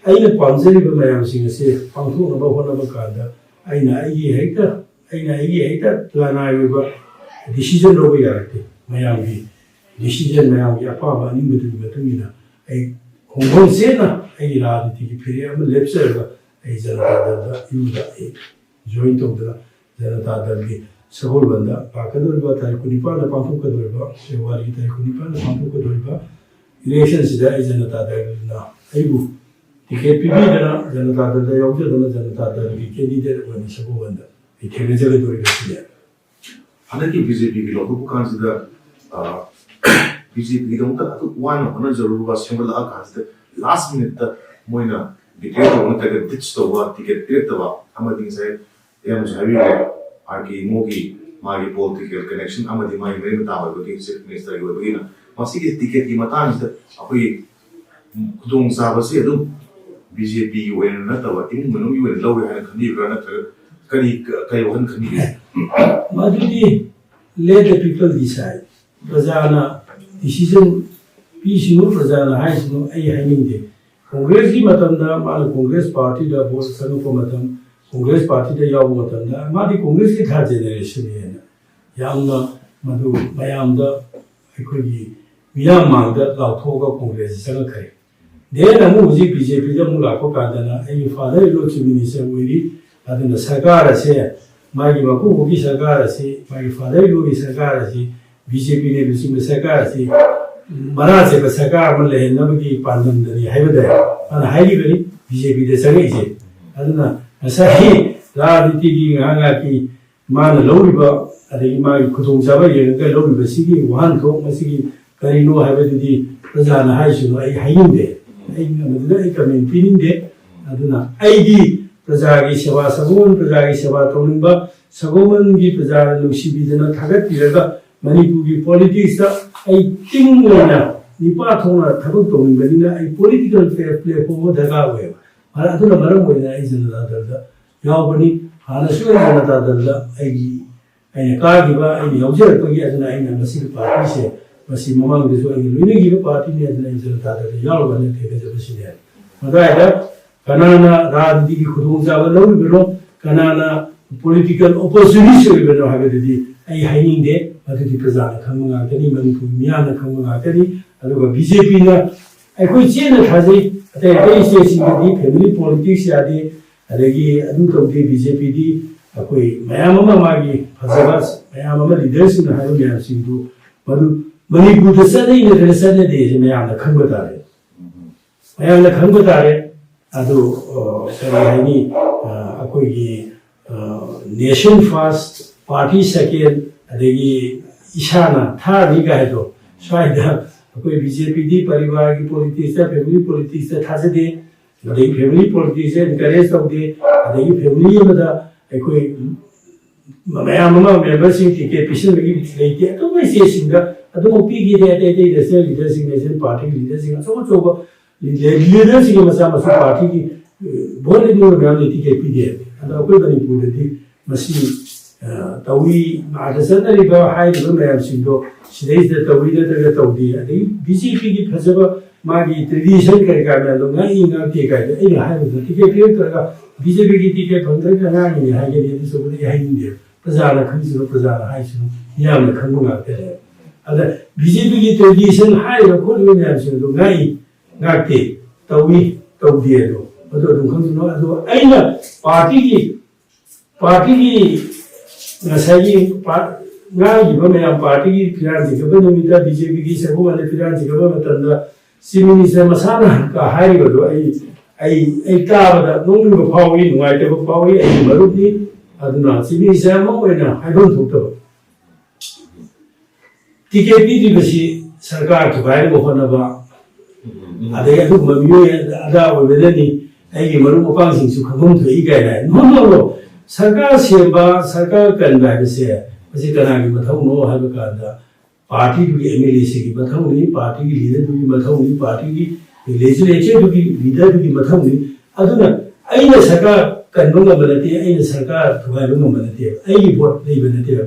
ꯑꯩꯅ ꯄꯥꯝꯖꯔꯤꯕ ꯃꯌꯥꯝꯁꯤꯡ ꯑꯁꯦ ꯄꯥꯡꯊꯣꯛꯅꯕ ꯍꯣꯠꯅꯕ ꯀꯥꯟꯗ ꯑꯩꯅ ꯑꯩꯒꯤ ꯍꯦꯛꯇ ꯑꯩꯅ ꯑꯩꯒꯤ ꯍꯦꯛꯇ ꯂꯅꯥꯏ ꯑꯣꯏꯕ ꯗꯤꯁꯤꯖꯟ ꯂꯧꯕ ꯌꯥꯔꯛꯇꯦ꯫ ꯃꯌꯥꯝꯒꯤ ꯗꯤꯁꯤꯖꯟ, ꯃꯌꯥꯝꯒꯤ ꯑꯄꯥꯝꯕ ꯑꯅꯤꯡꯕꯗꯨꯒꯤ ꯃꯇꯨꯡ ꯏꯟꯅ ꯑꯩ ꯈꯣꯡꯊꯣꯡ ꯆꯦꯠꯅ ꯑꯩꯒꯤ ꯔꯥꯖꯅꯤꯇꯤꯒꯤ ꯐꯤꯔꯦꯞ ꯑꯃ ꯂꯦꯞꯆꯔꯒ ꯑꯩ ꯖꯅꯇꯥ ꯗꯜꯗ ꯌꯨꯝꯗ ꯑꯩ ꯖꯣꯏꯟ ꯇꯧꯗꯅ ꯖꯅꯇꯥ ꯗꯜꯒꯤ ꯁꯒꯣꯜꯕꯟꯗ ꯂꯥꯛꯀꯗꯧꯔꯤꯕ ꯇꯥꯔꯤꯛ ꯀꯨꯟꯅꯤꯄꯥꯟꯗ ꯄꯥꯡꯊꯣꯛꯀꯗꯧꯔꯤꯕ, ꯐꯦꯕ꯭ꯔꯨꯋꯥꯔꯤꯒꯤ ꯇꯥꯔꯤꯛ ꯀꯨꯟꯅꯤꯄꯥꯟꯗ ꯄꯥꯡꯊꯣꯛꯀꯗꯧꯔꯤꯕ ꯏꯂꯦꯛꯁꯟꯁꯤꯗ ꯑꯩ ꯖꯅꯇꯥ ꯗꯜꯅ ꯑꯩꯕꯨ ꯇꯤꯀꯦꯠ ꯄꯤꯕꯤꯗꯅ ꯖꯅꯇꯥ ꯗꯜꯗ ꯌꯥꯎꯖꯗꯨꯅ ꯖꯅꯇꯥ ꯗꯜꯒꯤ ꯀꯦꯟꯗꯤꯗꯦꯠ ꯑꯣꯏꯅ ꯁꯒꯣꯜꯕꯟꯗ ꯑꯩ ꯊꯦꯡꯅꯖꯒꯗꯧꯔꯤꯕꯁꯤꯅꯦ꯫ ꯍꯟꯗꯛꯀꯤ ꯕꯤ ꯖꯦ ꯄꯤꯒꯤ ꯂꯧꯊꯣꯛꯄ ꯀꯥꯟꯁꯤꯗ ꯕꯤ ꯖꯦ ꯄꯤꯒꯤꯗꯃꯛꯇ ꯑꯗꯨꯛ ꯋꯥꯅ ꯍꯣꯠꯅꯖꯔꯨꯔꯕ, ꯁꯦꯝꯒꯠꯂꯛꯑ ꯀꯥꯟꯁꯤꯗ ꯂꯥꯁ ꯃꯤꯅꯤꯠꯇ ꯃꯣꯏꯅ ꯕꯤꯇ꯭ꯔꯦ ꯇꯧꯕ ꯅꯠꯇ꯭ꯔꯒ ꯗꯤꯆ ꯇꯧꯕ, ꯇꯤꯀꯦꯠ ꯄꯤꯔꯛꯇꯕ ꯑꯃꯗꯤ ꯉꯁꯥꯏ ꯌꯥꯝꯅꯁꯨ ꯍꯥꯏꯕꯤꯔꯦ, ꯑꯥꯔ ꯀꯦ ꯏꯃꯣꯒꯤ ꯃꯥꯒꯤ ꯄꯣꯂꯤꯇꯤꯀꯦꯜ ꯀꯅꯦꯛꯁꯟ ꯑꯃꯗꯤ ꯃꯥꯒꯤ ꯃꯔꯤ ꯃꯇꯥ ꯑꯣꯏꯕꯒꯤ ꯆꯤꯐ ꯃꯤꯅꯤꯁꯇꯔꯒꯤ ꯑꯣꯏꯕꯒꯤꯅ ꯃꯁꯤꯒꯤ ꯇꯤꯀꯦꯠꯀꯤ ꯃꯇꯥꯡꯁꯤꯗ ꯑꯩꯈꯣꯏꯒꯤ ꯈꯨꯗꯣꯡꯆꯥꯕꯁꯤ ꯑꯗꯨꯝ ꯕꯤ ꯖꯦ ꯄꯤꯒꯤ ꯑꯣꯏꯅ ꯅꯠꯇꯕ ꯏꯃꯨꯡ ꯃꯅꯨꯡꯒꯤ ꯑꯣꯏꯅ ꯂꯧꯔꯦ ꯍꯥꯏꯅ ꯈꯟꯕꯤꯕ꯭ꯔꯥ, ꯅꯠꯇ꯭ꯔꯒ ꯀꯔꯤ ꯀꯔꯤ ꯋꯥꯈꯜ ꯈꯟꯕꯤꯒꯦ? ꯃꯗꯨꯗꯤ let the people decide꯫ ꯄ꯭ꯔꯖꯥꯅ ꯗꯤꯁꯤꯖꯟ ꯄꯤꯁꯤꯅꯨ, ꯄ꯭ꯔꯖꯥꯅ ꯍꯥꯏꯁꯤꯅꯨ, ꯑꯩ ꯍꯥꯏꯅꯤꯡꯗꯦ꯫ ꯀꯣꯡꯒ꯭ꯔꯦꯁꯀꯤ ꯃꯇꯝꯗ ꯃꯥꯅ ꯀꯣꯡꯒ꯭ꯔꯦꯁ ꯄꯥꯔꯇꯤꯗ ꯚꯣꯠ ꯆꯪꯉꯛꯄ ꯃꯇꯝ, ꯀꯣꯡꯒ꯭ꯔꯦꯁ ꯄꯥꯔꯇꯤꯗ ꯌꯥꯎꯕ ꯃꯇꯝꯗ ꯃꯥꯗꯤ ꯀꯣꯡꯒ꯭ꯔꯦꯁꯀꯤ ꯊꯥꯔꯠ ꯖꯦꯅꯦꯔꯦꯁꯟꯅꯦꯅ ꯌꯥꯝꯅ ꯃꯗꯨ ꯃꯌꯥꯝꯗ, ꯑꯩꯈꯣꯏꯒꯤ ꯃꯤꯌꯥꯝ ꯃꯥꯡꯗ ꯂꯥꯎꯊꯣꯛꯑꯒ ꯀꯣꯡꯒ꯭ꯔꯦꯁꯁꯤ ꯆꯪꯉꯛꯈ꯭ꯔꯦ꯫ ꯗꯦꯟ ꯑꯃꯨꯛ ꯍꯧꯖꯤꯛ ꯕꯤ ꯖꯦ ꯄꯤꯗ ꯑꯃꯨꯛ ꯂꯥꯛꯄ ꯀꯥꯟꯗꯅ ꯑꯩꯒꯤ ꯐꯥꯗꯔ ꯏꯟ ꯂꯣ ꯆꯤꯐ ꯃꯤꯅꯤꯁꯇꯔ ꯑꯣꯏꯔꯤ꯫ ꯑꯗꯨꯅ ꯁꯔꯀꯥꯔ ꯑꯁꯦ, ꯃꯥꯒꯤ ꯃꯀꯨꯕꯣꯛꯀꯤ ꯁꯔꯀꯥꯔ ꯑꯁꯤ, ꯃꯥꯒꯤ ꯐꯥꯗꯔ ꯏꯟ ꯂꯣꯒꯤ ꯁꯔꯀꯥꯔ ꯑꯁꯤ, ꯕꯤ ꯖꯦ ꯄꯤꯅ ꯂꯨꯆꯤꯡꯕ ꯁꯔꯀꯥꯔ ꯑꯁꯤ ꯃꯔꯥ ꯆꯦꯠꯄ ꯁꯔꯀꯥꯔ ꯑꯃ ꯂꯩꯍꯟꯅꯕꯒꯤ ꯄꯥꯟꯗꯝꯗꯅꯤ ꯍꯥꯏꯕꯗ ꯃꯥꯅ ꯍꯥꯏꯔꯤꯕꯅꯤ ꯕꯤ ꯖꯦ ꯄꯤꯗ ꯆꯪꯉꯛꯏꯁꯦ꯫ ꯑꯗꯨꯅ ꯉꯁꯥꯏꯒꯤ ꯔꯥꯖꯅꯤꯇꯤꯒꯤ ꯉꯥꯏꯍꯥꯛ ꯉꯥꯏꯍꯥꯛꯀꯤ ꯃꯥꯅ ꯂꯧꯔꯤꯕ, ꯑꯗꯒꯤ ꯃꯥꯒꯤ ꯈꯨꯗꯣꯡꯆꯥꯕ ꯌꯦꯡꯉꯒ ꯂꯧꯔꯤꯕꯁꯤꯒꯤ ꯋꯥꯍꯟꯊꯣꯛ ꯃꯁꯤꯒꯤ ꯀꯔꯤꯅꯣ ꯍꯥꯏꯕꯗꯨꯗꯤ ꯄ꯭ꯔꯖꯥꯅ ꯍꯥꯏꯁꯤꯅꯣ ꯑꯩ ꯍꯥꯏꯅꯤꯡꯗꯦ꯫ ꯑꯩ ꯃꯗꯨꯗ ꯑꯩ ꯀꯃꯦꯟ ꯄꯤꯅꯤꯡꯗꯦ꯫ ꯑꯗꯨꯅ ꯑꯩꯗꯤ ꯄ꯭ꯔꯖꯥꯒꯤ ꯁꯦꯕꯥ, ꯁꯒꯣꯜꯕꯟ ꯄ꯭ꯔꯖꯥꯒꯤ ꯁꯦꯕꯥ ꯇꯧꯅꯤꯡꯕ, ꯁꯒꯣꯜꯕꯟꯒꯤ ꯄ꯭ꯔꯖꯥꯅ ꯅꯨꯡꯁꯤꯕꯤꯗꯅ ꯊꯥꯒꯠꯄꯤꯔꯒ ꯃꯅꯤꯄꯨꯔꯒꯤ ꯄꯣꯂꯤꯇꯤꯛꯁꯇ ꯑꯩ ꯇꯤꯡ ꯑꯣꯏꯅ ꯅꯤꯄꯥ ꯊꯣꯛꯅ ꯊꯕꯛ ꯇꯧꯅꯤꯡꯕꯅꯤꯅ ꯑꯩ ꯄꯣꯂꯤꯇꯤꯀꯦꯜ ꯄ꯭ꯂꯦꯠꯐꯣꯝ ꯑꯃ ꯗꯔꯀꯥꯔ ꯑꯣꯏꯌꯦꯕ꯫ ꯑꯗꯨꯅ ꯃꯔꯝ ꯑꯣꯏꯗꯅ ꯑꯩ ꯖꯅꯇꯥ ꯗꯜꯗ ꯌꯥꯎꯕꯅꯤ꯫ ꯍꯥꯟꯅꯁꯨ ꯑꯩ ꯖꯅꯇꯥ ꯗꯜꯗ ꯑꯩꯒꯤ ꯑꯩꯅ ꯀꯥꯈꯤꯕ, ꯑꯩꯅ ꯌꯥꯎꯖꯔꯛꯄꯒꯤ, ꯑꯗꯨꯅ ꯑꯩꯅ ꯃꯁꯤꯒꯤ ꯄꯥꯔꯇꯤꯁꯦ, ꯃꯁꯤ ꯃꯃꯥꯡꯗꯁꯨ ꯑꯩꯒꯤ ꯂꯣꯏꯅꯈꯤꯕ ꯄꯥꯔꯇꯤꯅꯤ, ꯑꯗꯨꯅ ꯑꯩ ꯖꯅꯇꯥ ꯗꯜꯗ ꯌꯥꯎꯔꯒꯅ ꯊꯦꯡꯅꯖꯕꯁꯤꯅꯦ꯫ ꯃꯗꯨꯋꯥꯏꯗ ꯀꯅꯥꯅ ꯔꯥꯖꯅꯤꯇꯤꯒꯤ ꯈꯨꯗꯣꯡꯆꯥꯕ ꯂꯧꯔꯤꯕꯅꯣ, ꯀꯅꯥꯅ ꯄꯣꯂꯤꯇꯤꯀꯦꯜ ꯑꯣꯄꯣꯔꯆꯨꯅꯤꯁ ꯑꯣꯏꯔꯤꯕꯅꯣ ꯍꯥꯏꯕꯗꯨꯗꯤ ꯑꯩ ꯍꯥꯏꯅꯤꯡꯗꯦ꯫ ꯃꯗꯨꯗꯤ ꯄ꯭ꯔꯖꯥꯅ ꯈꯪꯕ ꯉꯥꯛꯇꯅꯤ, ꯃꯅꯤꯄꯨꯔꯒꯤ ꯃꯤꯌꯥꯝꯅ ꯈꯪꯕ ꯉꯥꯛꯇꯅꯤ꯫ ꯑꯗꯨꯒ ꯕꯤ ꯖꯦ ꯄꯤꯅ ꯑꯩꯈꯣꯏ ꯆꯦꯠꯅ ꯊꯥꯖꯩ, ꯑꯇꯩ ꯑꯇꯩ ꯁ꯭ꯇꯦꯠꯁꯤꯡꯗꯗꯤ ꯐꯦꯃꯤꯂꯤ ꯄꯣꯂꯤꯇꯤꯛꯁ ꯌꯥꯗꯦ, ꯑꯗꯒꯤ ꯑꯗꯨ ꯇꯧꯗꯦ꯫ ꯕꯤ ꯖꯦ ꯄꯤꯗꯤ ꯑꯩꯈꯣꯏ ꯃꯌꯥꯝ ꯑꯃ, ꯃꯥꯒꯤ ꯐꯖꯕ ꯃꯌꯥꯝ ꯑꯃ, ꯂꯤꯗꯔꯁꯤꯡꯅ ꯍꯥꯏꯕ ꯃꯌꯥꯝꯁꯤꯡꯗꯨ ꯃꯗꯨ ꯃꯅꯤꯄꯨꯔꯗ ꯆꯠꯅꯩ ꯅꯠꯇ꯭ꯔꯒ ꯆꯠꯅꯗꯦꯁꯦ ꯃꯌꯥꯝꯅ ꯈꯪꯕ ꯇꯥꯔꯦ꯫ ꯃꯌꯥꯝꯅ ꯈꯪꯕ ꯇꯥꯔꯦ꯫ ꯑꯗꯨ, ꯑ, ꯀꯔꯤ ꯍꯥꯏꯅꯤ, ꯑ, ꯑꯩꯈꯣꯏꯒꯤ, ꯑ, nation first, party second, ꯑꯗꯒꯤ ꯏꯁꯥꯅ ꯊꯥꯔꯅꯤ ꯀꯥꯏꯗꯣ, ꯁ꯭ꯋꯥꯏꯗ ꯑꯩꯈꯣꯏ ꯕꯤ ꯖꯦ ꯄꯤꯗꯤ ꯄꯔꯤꯕꯥꯔꯒꯤ ꯄꯣꯂꯤꯇꯤꯛꯁꯇ, ꯐꯦꯃꯤꯂꯤ ꯄꯣꯂꯤꯇꯤꯛꯁꯇ ꯊꯥꯖꯗꯦ, ꯑꯗꯒꯤ ꯐꯦꯃꯤꯂꯤ ꯄꯣꯂꯤꯇꯤꯛꯁꯇ ꯑꯦꯟꯀꯔꯦꯖ ꯇꯧꯗꯦ, ꯑꯗꯒꯤ ꯐꯦꯃꯤꯂꯤ ꯑꯃꯗ ꯑꯩꯈꯣꯏ ꯃꯌꯥꯝ ꯑꯃ ꯃꯦꯝꯕꯔꯁꯤꯡ ꯇꯤꯀꯦꯠ ꯄꯤꯁꯤꯟꯕꯒꯤ ꯂꯩꯇꯦ꯫ ꯑꯇꯣꯞꯄ ꯁ꯭ꯇꯦꯠꯁꯤꯡꯗ ꯑꯗꯨꯃꯛ ꯄꯤꯈꯤꯗꯦ꯫ ꯑꯇꯩ ꯑꯇꯩ ꯅꯦꯁꯅꯦꯜ ꯂꯤꯗꯔꯁꯤꯡ, ꯅꯦꯁꯅꯦꯜ ꯄꯥꯔꯇꯤꯒꯤ ꯂꯤꯗꯔꯁꯤꯡ, ꯑꯆꯧ ꯑꯆꯧꯕ ꯂꯤꯗꯔꯁꯤꯡꯒꯤ ꯃꯆꯥ ꯃꯁꯨ ꯄꯥꯔꯇꯤꯒꯤ, ꯑ, ꯚꯣꯠ ꯂꯦꯞꯅꯕ ꯃꯌꯥꯝꯗ ꯇꯤꯀꯦꯠ ꯄꯤꯗꯦ꯫ ꯑꯗꯣ ꯑꯩꯈꯣꯏ ꯃꯅꯤꯄꯨꯔꯗꯗꯤ ꯃꯁꯤ, ꯑ, ꯇꯧꯏ꯫ ꯑꯥꯗ ꯆꯠꯅꯔꯤꯕ ꯍꯥꯏꯔꯤꯕ ꯃꯌꯥꯝꯁꯤꯡꯗꯣ ꯁꯤꯗꯩꯁꯤꯗ ꯇꯧꯏ ꯅꯠꯇ꯭ꯔꯒ ꯇꯧꯗꯦ꯫ ꯑꯗꯒꯤ ꯕꯤ ꯖꯦ ꯄꯤꯒꯤ ꯐꯖꯕ ꯃꯥꯒꯤ ꯇ꯭ꯔꯦꯗꯤꯁꯟ ꯀꯔꯤ ꯀꯔꯥ ꯃꯌꯥꯝꯗꯣ ꯉꯥꯛꯏ ꯉꯥꯛꯇꯦ ꯀꯥꯏꯗ ꯑꯩꯅ ꯍꯥꯏꯕꯗ ꯇꯤꯀꯦꯠ ꯄꯤꯔꯛꯇ꯭ꯔꯒ ꯕꯤ ꯖꯦ ꯄꯤꯒꯤ ꯇꯤꯀꯦꯠ ꯐꯪꯗ꯭ꯔꯒ ꯉꯥꯡꯉꯤꯅꯦ ꯍꯥꯏꯒꯅꯤ꯫ ꯑꯗꯨꯁꯨ ꯑꯩ ꯍꯥꯏꯅꯤꯡꯗꯦ꯫ ꯄ꯭ꯔꯖꯥꯅ ꯈꯪꯖꯕ, ꯄ꯭ꯔꯖꯥꯅ ꯍꯥꯏꯁꯅꯨ, ꯃꯤꯌꯥꯝꯅ ꯈꯪꯕ ꯉꯥꯛꯇꯅꯦ꯫ ꯑꯗ ꯕꯤ ꯖꯦ ꯄꯤꯒꯤ ꯇ꯭ꯔꯦꯗꯤꯁꯟ ꯍꯥꯏꯔꯤꯕ ꯈꯣꯠꯂꯤꯕ ꯃꯌꯥꯝꯁꯤꯡ ꯑꯗꯨ ꯉꯥꯛꯏ ꯉꯥꯛꯇꯦ, ꯇꯧꯏ ꯇꯧꯗꯦ ꯑꯗꯣ, ꯑꯗꯨ ꯑꯗꯨꯝ ꯈꯪꯖꯅꯨ꯫ ꯑꯗꯣ ꯑꯩꯅ ꯄꯥꯔꯇꯤꯒꯤ, ꯄꯥꯔꯇꯤꯒꯤ ꯉꯁꯥꯏꯒꯤ ꯄꯥꯔ-, ꯉꯥꯡꯂꯤꯕ ꯃꯌꯥꯝ, ꯄꯥꯔꯇꯤꯒꯤ ꯐꯤꯔꯥꯟ ꯆꯤꯡꯈꯠꯄ ꯅꯨꯃꯤꯠꯇ ꯕꯤ ꯖꯦ ꯄꯤꯒꯤ ꯁꯒꯣꯜꯕꯟꯗ ꯐꯤꯔꯥꯟ ꯆꯤꯡꯈꯠꯄ ꯃꯇꯝꯗ ꯆꯤꯐ ꯃꯤꯅꯤꯁꯇꯔ ꯃꯁꯥꯅ ꯍꯥꯏꯔꯤꯕꯗꯣ ꯑꯩ, ꯑꯩ, ꯑꯩ ꯇꯥꯕꯗ ꯅꯣꯛꯅꯤꯡꯕ ꯐꯥꯎꯏ, ꯅꯨꯡꯉꯥꯏꯇꯕ ꯐꯥꯎꯏ꯫ ꯑꯩꯒꯤ ꯃꯔꯨꯞꯅꯤ, ꯑꯗꯨꯅ ꯆꯤꯐ ꯃꯤꯅꯤꯁꯇꯔ ꯑꯃ ꯑꯣꯏꯅ ꯍꯥꯏꯐꯝ ꯊꯣꯛꯇꯕ꯫ ꯇꯤꯀꯦꯠ ꯄꯤꯗ꯭ꯔꯤꯕꯁꯤ ꯁꯔꯀꯥꯔ ꯊꯨꯒꯥꯏꯅꯕ ꯍꯣꯠꯅꯕ, ꯑꯗꯩ ꯑꯗꯨꯒꯨꯝꯕ ꯃꯤꯑꯣꯏ ꯑꯗꯥ ꯑꯣꯏꯕꯅꯅꯤ ꯑꯩꯒꯤ ꯃꯔꯨꯞ ꯃꯄꯥꯡꯁꯤꯡꯁꯨ ꯈꯪꯐꯝ ꯊꯣꯛꯏ ꯀꯥꯏꯅ ꯍꯥꯏ꯫ ꯅꯣ, ꯅꯣ, ꯅꯣ꯫ ꯁꯔꯀꯥꯔ ꯁꯦꯝꯕ, ꯁꯔꯀꯥꯔ ꯀꯟꯕ ꯍꯥꯏꯕꯁꯦ ꯃꯁꯤ ꯀꯅꯥꯒꯤ ꯃꯊꯧꯅꯣ ꯍꯥꯏꯕ ꯀꯥꯟꯗ, ꯄꯥꯔꯇꯤꯗꯨꯒꯤ ꯑꯦꯝ ꯑꯦꯜ ꯑꯦꯁꯤꯡꯒꯤ ꯃꯊꯧꯅꯤ, ꯄꯥꯔꯇꯤꯒꯤ ꯂꯤꯗꯔꯗꯨꯒꯤ ꯃꯊꯧꯅꯤ, ꯄꯥꯔꯇꯤꯒꯤ ꯂꯦꯖꯤꯁꯂꯦꯆꯔꯗꯨꯒꯤ ꯂꯤꯗꯔꯗꯨꯒꯤ ꯃꯊꯧꯅꯤ꯫ ꯑꯗꯨꯅ ꯑꯩꯅ ꯁꯔꯀꯥꯔ ꯀꯟꯕ ꯉꯝꯕ ꯅꯠꯇꯦ, ꯑꯩꯅ ꯁꯔꯀꯥꯔ ꯊꯨꯒꯥꯏꯕ ꯉꯝꯕ ꯅꯠꯇꯦꯕ, ꯑꯩꯒꯤ ꯚꯣꯠ ꯂꯩꯕ ꯅꯠꯇꯦꯕ꯫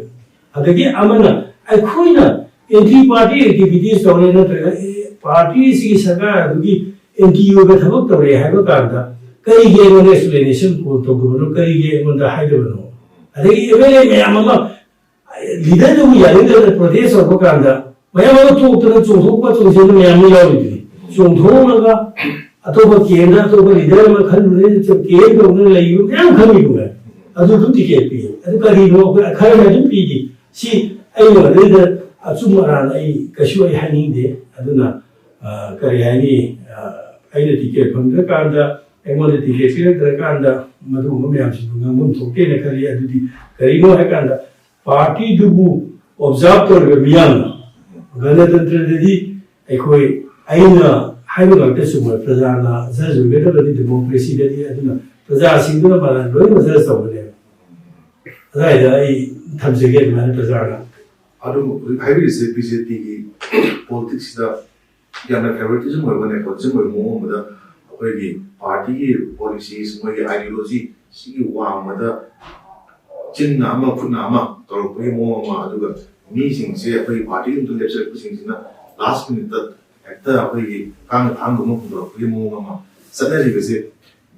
ꯑꯗꯒꯤ ꯑꯃꯅ ꯑꯩꯈꯣꯏꯅ ꯑꯦꯟꯇꯤ ꯄꯥꯔꯇꯤ ꯑꯦꯛꯇꯤꯚꯤꯇꯤꯁ ꯇꯧꯔꯦ ꯅꯠꯇ꯭ꯔꯒ, ꯑꯦ, ꯄꯥꯔꯇꯤꯁꯤꯒꯤ ꯁꯔꯀꯥꯔ ꯑꯗꯨꯒꯤ ꯑꯦꯟꯇꯤ ꯑꯣꯏꯕ ꯊꯕꯛ ꯇꯧꯔꯦ ꯍꯥꯏꯕ ꯀꯥꯟꯗ ꯀꯔꯤꯒꯤ ꯑꯩꯉꯣꯟꯗ ꯑꯦꯛꯁꯄ꯭ꯂꯦꯅꯦꯁꯟ ꯇꯧꯗꯕꯅꯣ, ꯀꯔꯤꯒꯤ ꯑꯩꯉꯣꯟꯗ ꯍꯥꯏꯗꯕꯅꯣ? ꯑꯗꯒꯤ ꯑꯦꯝ ꯑꯦꯜ ꯑꯦ ꯃꯌꯥꯝ ꯑꯃ ꯂꯤꯗꯔꯗꯨꯕꯨ ꯌꯥꯅꯤꯡꯗꯗꯅ ꯄ꯭ꯔꯣꯇꯦꯁ ꯇꯧꯕ ꯀꯥꯟꯗ ꯃꯌꯥꯝ ꯑꯃ ꯊꯣꯛꯇꯅ ꯆꯣꯡꯊꯣꯛꯄ ꯆꯣꯡꯁꯤꯟꯕ ꯃꯌꯥꯝ ꯑꯃ ꯌꯥꯎꯔꯤꯗꯨꯅꯤ꯫ ꯆꯣꯡꯊꯣꯛꯂꯒ ꯑꯇꯣꯞꯄ ꯀꯦꯟꯗ ꯑꯇꯣꯞꯄ ꯂꯤꯗꯔ ꯑꯃ ꯈꯜꯂꯨꯔꯦ, ꯀꯦꯟ ꯇꯧꯗꯅ ꯂꯩꯕ ꯃꯌꯥꯝ ꯈꯪꯉꯤꯗꯨꯉꯥꯏ꯫ ꯑꯗꯨ ꯑꯗꯨꯝ ꯇꯤꯀꯦꯠ ꯄꯤ꯫ ꯑꯗꯨ ꯀꯔꯤꯅꯣ? ꯑꯩꯈꯣꯏ ꯈꯔꯅ ꯑꯗꯨꯝ ꯄꯤꯔꯤ꯫ ꯁꯤ ꯑꯩꯅ ꯑꯗꯨꯗ ꯑꯆꯨꯝ ꯑꯔꯥꯟ ꯑꯩ ꯀꯩꯁꯨ ꯑꯩ ꯍꯥꯏꯅꯤꯡꯗꯦ꯫ ꯑꯗꯨꯅ, ꯑ, ꯀꯔꯤ ꯍꯥꯏꯅꯤ, ꯑ, ꯑꯩꯅ ꯇꯤꯀꯦꯠ ꯐꯪꯗ꯭ꯔꯀꯥꯟꯗ, ꯑꯩꯉꯣꯟꯗ ꯇꯤꯀꯦꯠ ꯄꯤꯔꯛꯇ꯭ꯔꯀꯥꯟꯗ ꯃꯗꯨꯒꯨꯝꯕ ꯃꯌꯥꯝꯁꯤꯕꯨ ꯉꯥꯡꯐꯝ ꯊꯣꯛꯇꯦꯅ ꯈꯜꯂꯤ꯫ ꯑꯗꯨꯗꯤ ꯀꯔꯤꯅꯣ ꯍꯥꯏꯀꯥꯟꯗ, ꯄꯥꯔꯇꯤꯗꯨꯕꯨ ꯑꯣꯕꯖꯥꯔꯚ ꯇꯧꯔꯤꯕ ꯃꯤꯌꯥꯝꯅ, ꯒꯅꯇꯟꯇ꯭ꯔꯗꯗꯤ ꯑꯩꯈꯣꯏ, ꯑꯩꯅ ꯍꯥꯏꯕ ꯉꯥꯛꯇ ꯆꯨꯝꯕ, ꯄ꯭ꯔꯖꯥꯅ ꯖꯖ ꯑꯣꯏꯒꯗꯕꯅꯤ ꯗꯦꯃꯣꯀ꯭ꯔꯦꯁꯤꯗꯗꯤ꯫ ꯑꯗꯨꯅ ꯄ꯭ꯔꯖꯥꯁꯤꯡꯗꯨꯅ ꯃꯔꯥꯜ ꯂꯣꯏꯅꯃꯛ ꯖꯖ ꯇꯧꯒꯅꯦꯕ꯫ ꯑꯗꯨꯋꯥꯏꯗ ꯑꯩ ꯊꯝꯖꯒꯦ ꯑꯗꯨꯃꯥꯏꯅ ꯄ꯭ꯔꯖꯥꯅ꯫ ꯑꯗꯨꯕꯨ ꯍꯧꯖꯤꯛ ꯍꯥꯏꯕꯤꯔꯤꯁꯦ ꯕꯤ ꯖꯦ ꯄꯤꯒꯤ ꯄꯣꯂꯤꯇꯤꯛꯁꯁꯤꯗ ꯌꯥꯝꯅ ꯐꯦꯚꯔꯤꯇꯤꯖꯝ ꯑꯣꯏꯕ, ꯅꯦꯄꯣꯇꯤꯖꯝ ꯑꯣꯏꯕ ꯃꯑꯣꯡ ꯑꯃꯗ ꯑꯩꯈꯣꯏꯒꯤ ꯄꯥꯔꯇꯤꯒꯤ ꯄꯣꯂꯤꯁꯤꯁ, ꯃꯣꯏꯒꯤ ꯑꯥꯏꯗꯤꯌꯣꯂꯣꯖꯤ ꯁꯤꯒꯤ ꯋꯥꯡꯃꯗ ꯆꯤꯟꯅ ꯑꯃ ꯈꯨꯠꯅ ꯑꯃ ꯇꯧꯔꯛꯄꯒꯤ ꯃꯑꯣꯡ ꯑꯃ, ꯑꯗꯨꯒ ꯃꯤꯁꯤꯡꯁꯦ ꯑꯩꯈꯣꯏꯒꯤ ꯄꯥꯔꯇꯤꯒꯤ ꯑꯃꯗ ꯂꯦꯞꯆꯔꯛꯄꯁꯤꯡꯁꯤꯅ ꯂꯥꯁ ꯃꯤꯅꯤꯠꯇ ꯍꯦꯛꯇ ꯑꯩꯈꯣꯏꯒꯤ ꯀꯥꯡꯅ ꯊꯥꯡ ꯊꯥꯡꯕ ꯍꯨꯟꯗꯣꯔꯛꯄꯒꯤ ꯃꯑꯣꯡ ꯑꯃ ꯆꯠꯅꯔꯤꯕꯁꯦ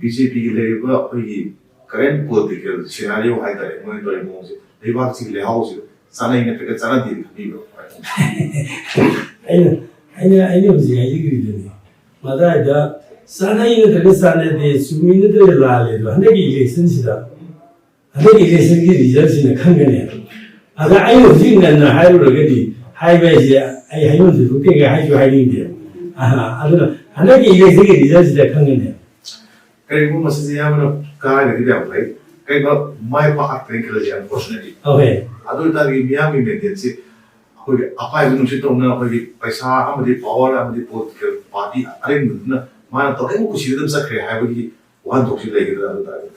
ꯕꯤ ꯖꯦ ꯄꯤꯒꯤ ꯂꯩꯔꯤꯕ ꯑꯩꯈꯣꯏꯒꯤ ꯀꯔꯦꯟ ꯄꯣꯂꯤꯇꯤꯀꯦꯜ ꯁꯤꯅꯥꯔꯤꯑꯣ ꯍꯥꯏꯇꯥꯔꯦ, ꯃꯣꯏꯅ ꯇꯧꯔꯤꯕ ꯃꯑꯣꯡꯁꯦ, ꯂꯩꯕꯥꯛꯁꯤꯒꯤ ꯂꯩꯍꯥꯎꯁꯦ ꯆꯥꯅꯩ ꯅꯠꯇ꯭ꯔꯒ ꯆꯥꯅꯗꯦ ꯈꯟꯕꯤꯕ꯭ꯔꯣ? ꯑꯩꯅ, ꯑꯩꯅ, ꯑꯩꯅ ꯍꯧꯖꯤꯛ ꯍꯥꯏꯖꯈ꯭ꯔꯤꯗꯨꯅꯤ, ꯃꯇꯥꯏꯗ ꯆꯥꯅꯩ ꯅꯠꯇ꯭ꯔꯒ ꯆꯥꯅꯗꯦ, ꯆꯨꯝꯃꯤ ꯅꯠꯇ꯭ꯔꯒ ꯂꯥꯜꯂꯦ ꯑꯗꯣ, ꯍꯟꯗꯛꯀꯤ ꯏꯂꯦꯛꯁꯟꯁꯤꯗ, ꯍꯟꯗꯛꯀꯤ ꯏꯂꯦꯛꯁꯟꯒꯤ ꯔꯤꯖꯜꯁꯤꯅ ꯈꯪꯒꯅꯦꯕ꯫ ꯑꯗ ꯑꯩꯅ ꯍꯧꯖꯤꯛ ꯉꯟꯅ ꯍꯥꯏꯔꯨꯔꯒꯗꯤ, ꯍꯥꯏꯕ ꯍꯥꯏꯁꯦ ꯑꯩ ꯍꯥꯏꯐꯝꯁꯨ ꯊꯣꯛꯇꯦ, ꯍꯥꯏꯁꯨ ꯍꯥꯏꯅꯤꯡꯗꯦ꯫ ꯑꯍ, ꯑꯗꯨꯅ ꯍꯟꯗꯛꯀꯤ ꯏꯂꯦꯛꯁꯟꯒꯤ ꯔꯤꯖꯜꯁꯤꯗ ꯈꯪꯒꯅꯦꯕ꯫ ꯀꯔꯤꯒꯨꯝꯕ ꯃꯁꯤꯁꯦ ꯌꯥꯝꯅ ꯀꯥꯏꯔꯒꯗꯤ ꯌꯥꯝ ꯐꯩ, ꯀꯩꯒꯨꯝꯕ ꯃꯥꯏ ꯄꯥꯛꯂꯛꯇ꯭ꯔꯦꯅ ꯈꯜꯂꯁꯦ, ꯑꯟꯐꯣꯔꯆꯨꯅꯦꯠꯂꯤ꯫ ꯑꯍꯣꯏ꯫ ꯑꯗꯨ ꯑꯣꯏꯇꯥꯔꯗꯤ ꯃꯤꯌꯥꯝꯒꯤ ꯃꯦꯟꯗꯦꯠꯁꯤ ꯑꯩꯈꯣꯏꯒꯤ ꯑꯄꯥꯏꯕ ꯅꯨꯡꯁꯤꯠ ꯇꯧꯅ ꯑꯩꯈꯣꯏꯒꯤ ꯄꯩꯁꯥ ꯑꯃꯗꯤ power ꯑꯃꯗꯤ political party ꯑꯔꯤꯡꯕꯗꯨꯅ ꯃꯥꯅ ꯇꯧꯔꯛꯏꯕ ꯀꯨꯁꯤꯗ ꯑꯗꯨꯝ ꯆꯠꯈ꯭ꯔꯦ ꯍꯥꯏꯕꯒꯤ ꯋꯥꯍꯟꯊꯣꯛꯁꯤ ꯂꯩꯒꯗ꯭ꯔꯥ? ꯑꯗꯨ ꯇꯥꯔꯒꯗꯤ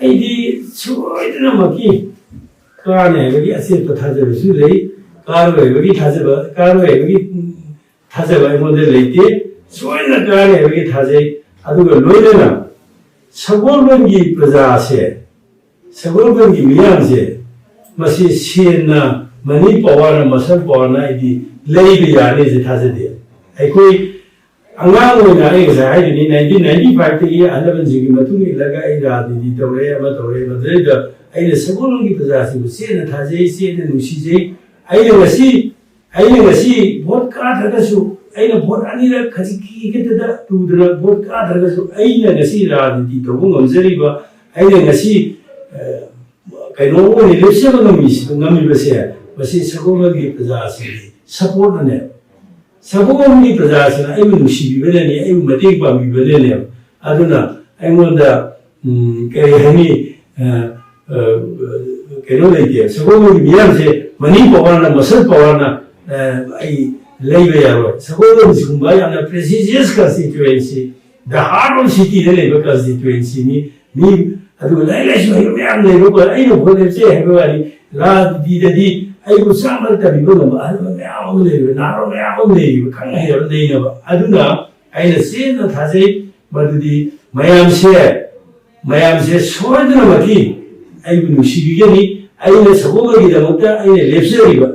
ꯑꯩꯗꯤ ꯁꯣꯏꯗꯅꯃꯛꯀꯤ ꯀꯥꯅꯤ ꯍꯥꯏꯕꯒꯤ ꯑꯆꯦꯠꯄ ꯊꯥꯖꯕꯁꯨ ꯂꯩ꯫ ꯀꯥꯔꯣꯏ ꯍꯥꯏꯕꯒꯤ ꯊꯥꯖꯕ, ꯀꯥꯔꯣꯏ ꯍꯥꯏꯕꯒꯤ ꯊꯥꯖꯕ ꯑꯩꯉꯣꯟꯗ ꯂꯩꯇꯦ꯫ ꯁꯣꯏꯗꯅ ꯀꯥꯅꯤ ꯍꯥꯏꯕꯒꯤ ꯊꯥꯖꯩ꯫ ꯑꯗꯨꯒ ꯂꯣꯏꯅꯅ ꯁꯒꯣꯜꯕꯟꯒꯤ ꯄ꯭ꯔꯖꯥꯁꯦ, ꯁꯒꯣꯜꯕꯟꯒꯤ ꯃꯤꯌꯥꯝꯁꯦ, ꯃꯁꯤ ꯁꯦꯟꯅ, money powerꯅ, muscle powerꯅ ꯑꯩꯗꯤ ꯂꯩꯕ ꯌꯥꯅꯤꯁꯦ ꯊꯥꯖꯗꯦ꯫ ꯑꯩꯈꯣꯏ ꯑꯉꯥꯡ ꯑꯣꯏꯅ ꯑꯩ ꯉꯁꯥꯏ ꯍꯥꯏꯗꯨꯅꯤ, nineteen ninety fiveꯇꯒꯤ ꯑꯍꯜ ꯂꯃꯟꯁꯤꯡꯒꯤ ꯃꯇꯨꯡ ꯏꯜꯂꯒ ꯑꯩ ꯔꯥꯖꯅꯤꯇꯤ ꯇꯧꯔꯦ, ꯑꯃ ꯇꯧꯔꯦ꯫ ꯃꯗꯨꯗꯩꯗ ꯑꯩꯅ ꯁꯒꯣꯜꯕꯟꯒꯤ ꯄ꯭ꯔꯖꯥꯁꯤꯡꯕꯨ ꯆꯦꯠꯅ ꯊꯥꯖꯩ, ꯆꯦꯠꯅ ꯅꯨꯡꯁꯤꯖꯩ꯫ ꯑꯩꯅ ꯉꯁꯤ, ꯑꯩꯅ ꯉꯁꯤ vote ꯀꯥꯗ꯭ꯔꯒꯁꯨ, ꯑꯩꯅ vote ꯑꯅꯤꯔꯛ ꯈꯖꯤꯛꯀꯤ ꯈꯛꯇꯗ ꯇꯨꯗꯅ vote ꯀꯥꯗ꯭ꯔꯒꯁꯨ, ꯑꯩꯅ ꯉꯁꯤ ꯔꯥꯖꯅꯤꯇꯤ ꯇꯧꯕ ꯉꯝꯖꯔꯤꯕ, ꯑꯩꯅ ꯉꯁꯤ ꯀꯩꯅꯣ ꯑꯣꯏꯅ ꯂꯦꯞꯆꯕ ꯉꯝꯃꯤꯁꯤ, ꯉꯝꯃꯤꯕꯁꯦ, ꯃꯁꯤ ꯁꯒꯣꯜꯕꯟꯒꯤ ꯄ꯭ꯔꯖꯥꯁꯤꯡꯒꯤ supportꯅꯅꯦꯕ꯫ ꯁꯒꯣꯜꯕꯟꯒꯤ ꯄ꯭ꯔꯖꯥꯁꯤꯅ ꯑꯩꯕꯨ ꯅꯨꯡꯁꯤꯕꯤꯕꯅꯅꯤ, ꯑꯩꯕꯨ ꯃꯇꯦꯡ ꯄꯥꯡꯕꯤꯕꯅꯅꯦꯕ꯫ ꯑꯗꯨꯅ ꯑꯩꯉꯣꯟꯗ, ꯎꯝ, ꯀꯔꯤ ꯍꯥꯏꯅꯤ, ꯑ, ꯑ, ꯀꯩꯅꯣ ꯂꯩꯇꯦ꯫ ꯁꯒꯣꯜꯕꯟꯒꯤ ꯃꯤꯌꯥꯝꯁꯦ money powerꯅ, muscle powerꯅ, ꯑ, ꯑꯩ ꯂꯩꯕ ꯌꯥꯔꯣꯏ꯫ ꯁꯒꯣꯜꯕꯟ ꯁꯤꯒꯨꯝꯕ ꯌꯥꯝꯅ prestigious constituency, the heart of cityꯗ ꯂꯩꯕ constituencyꯅꯤ꯫ ꯃꯤ, ꯑꯗꯨꯒ ꯂꯥꯏꯔꯤꯛ ꯂꯥꯏꯁꯨ ꯍꯩꯕ ꯃꯌꯥꯝ ꯂꯩꯕ ꯀꯣ, ꯑꯩꯅ ꯍꯣꯠꯅꯖꯩ ꯍꯥꯏꯕ ꯋꯥꯅꯤ꯫ ꯔꯥꯖꯅꯤꯇꯤꯗꯗꯤ ꯑꯩꯕꯨ ꯆꯥꯝꯃ ꯇꯝꯕꯤꯕ ꯉꯝꯕ ꯑꯍꯜ ꯃꯌꯥꯝ ꯑꯃ ꯂꯩꯔꯤꯕ, ꯅꯍꯥꯔꯣꯜ ꯃꯌꯥꯝ ꯑꯃ ꯂꯩꯔꯤꯕ, ꯈꯪ ꯍꯩꯔꯕ ꯂꯩꯅꯕ꯫ ꯑꯗꯨꯅ ꯑꯩꯅ ꯆꯦꯠꯅ ꯊꯥꯖꯩ ꯃꯗꯨꯗꯤ ꯃꯌꯥꯝꯁꯦ, ꯃꯌꯥꯝꯁꯦ ꯁꯣꯏꯗꯅꯃꯛꯀꯤ ꯑꯩꯕꯨ ꯅꯨꯡꯁꯤꯕꯤꯒꯅꯤ꯫ ꯑꯩꯅ ꯁꯒꯣꯜꯕꯟꯒꯤꯗꯃꯛꯇ ꯑꯩꯅ ꯂꯦꯞꯆꯔꯤꯕ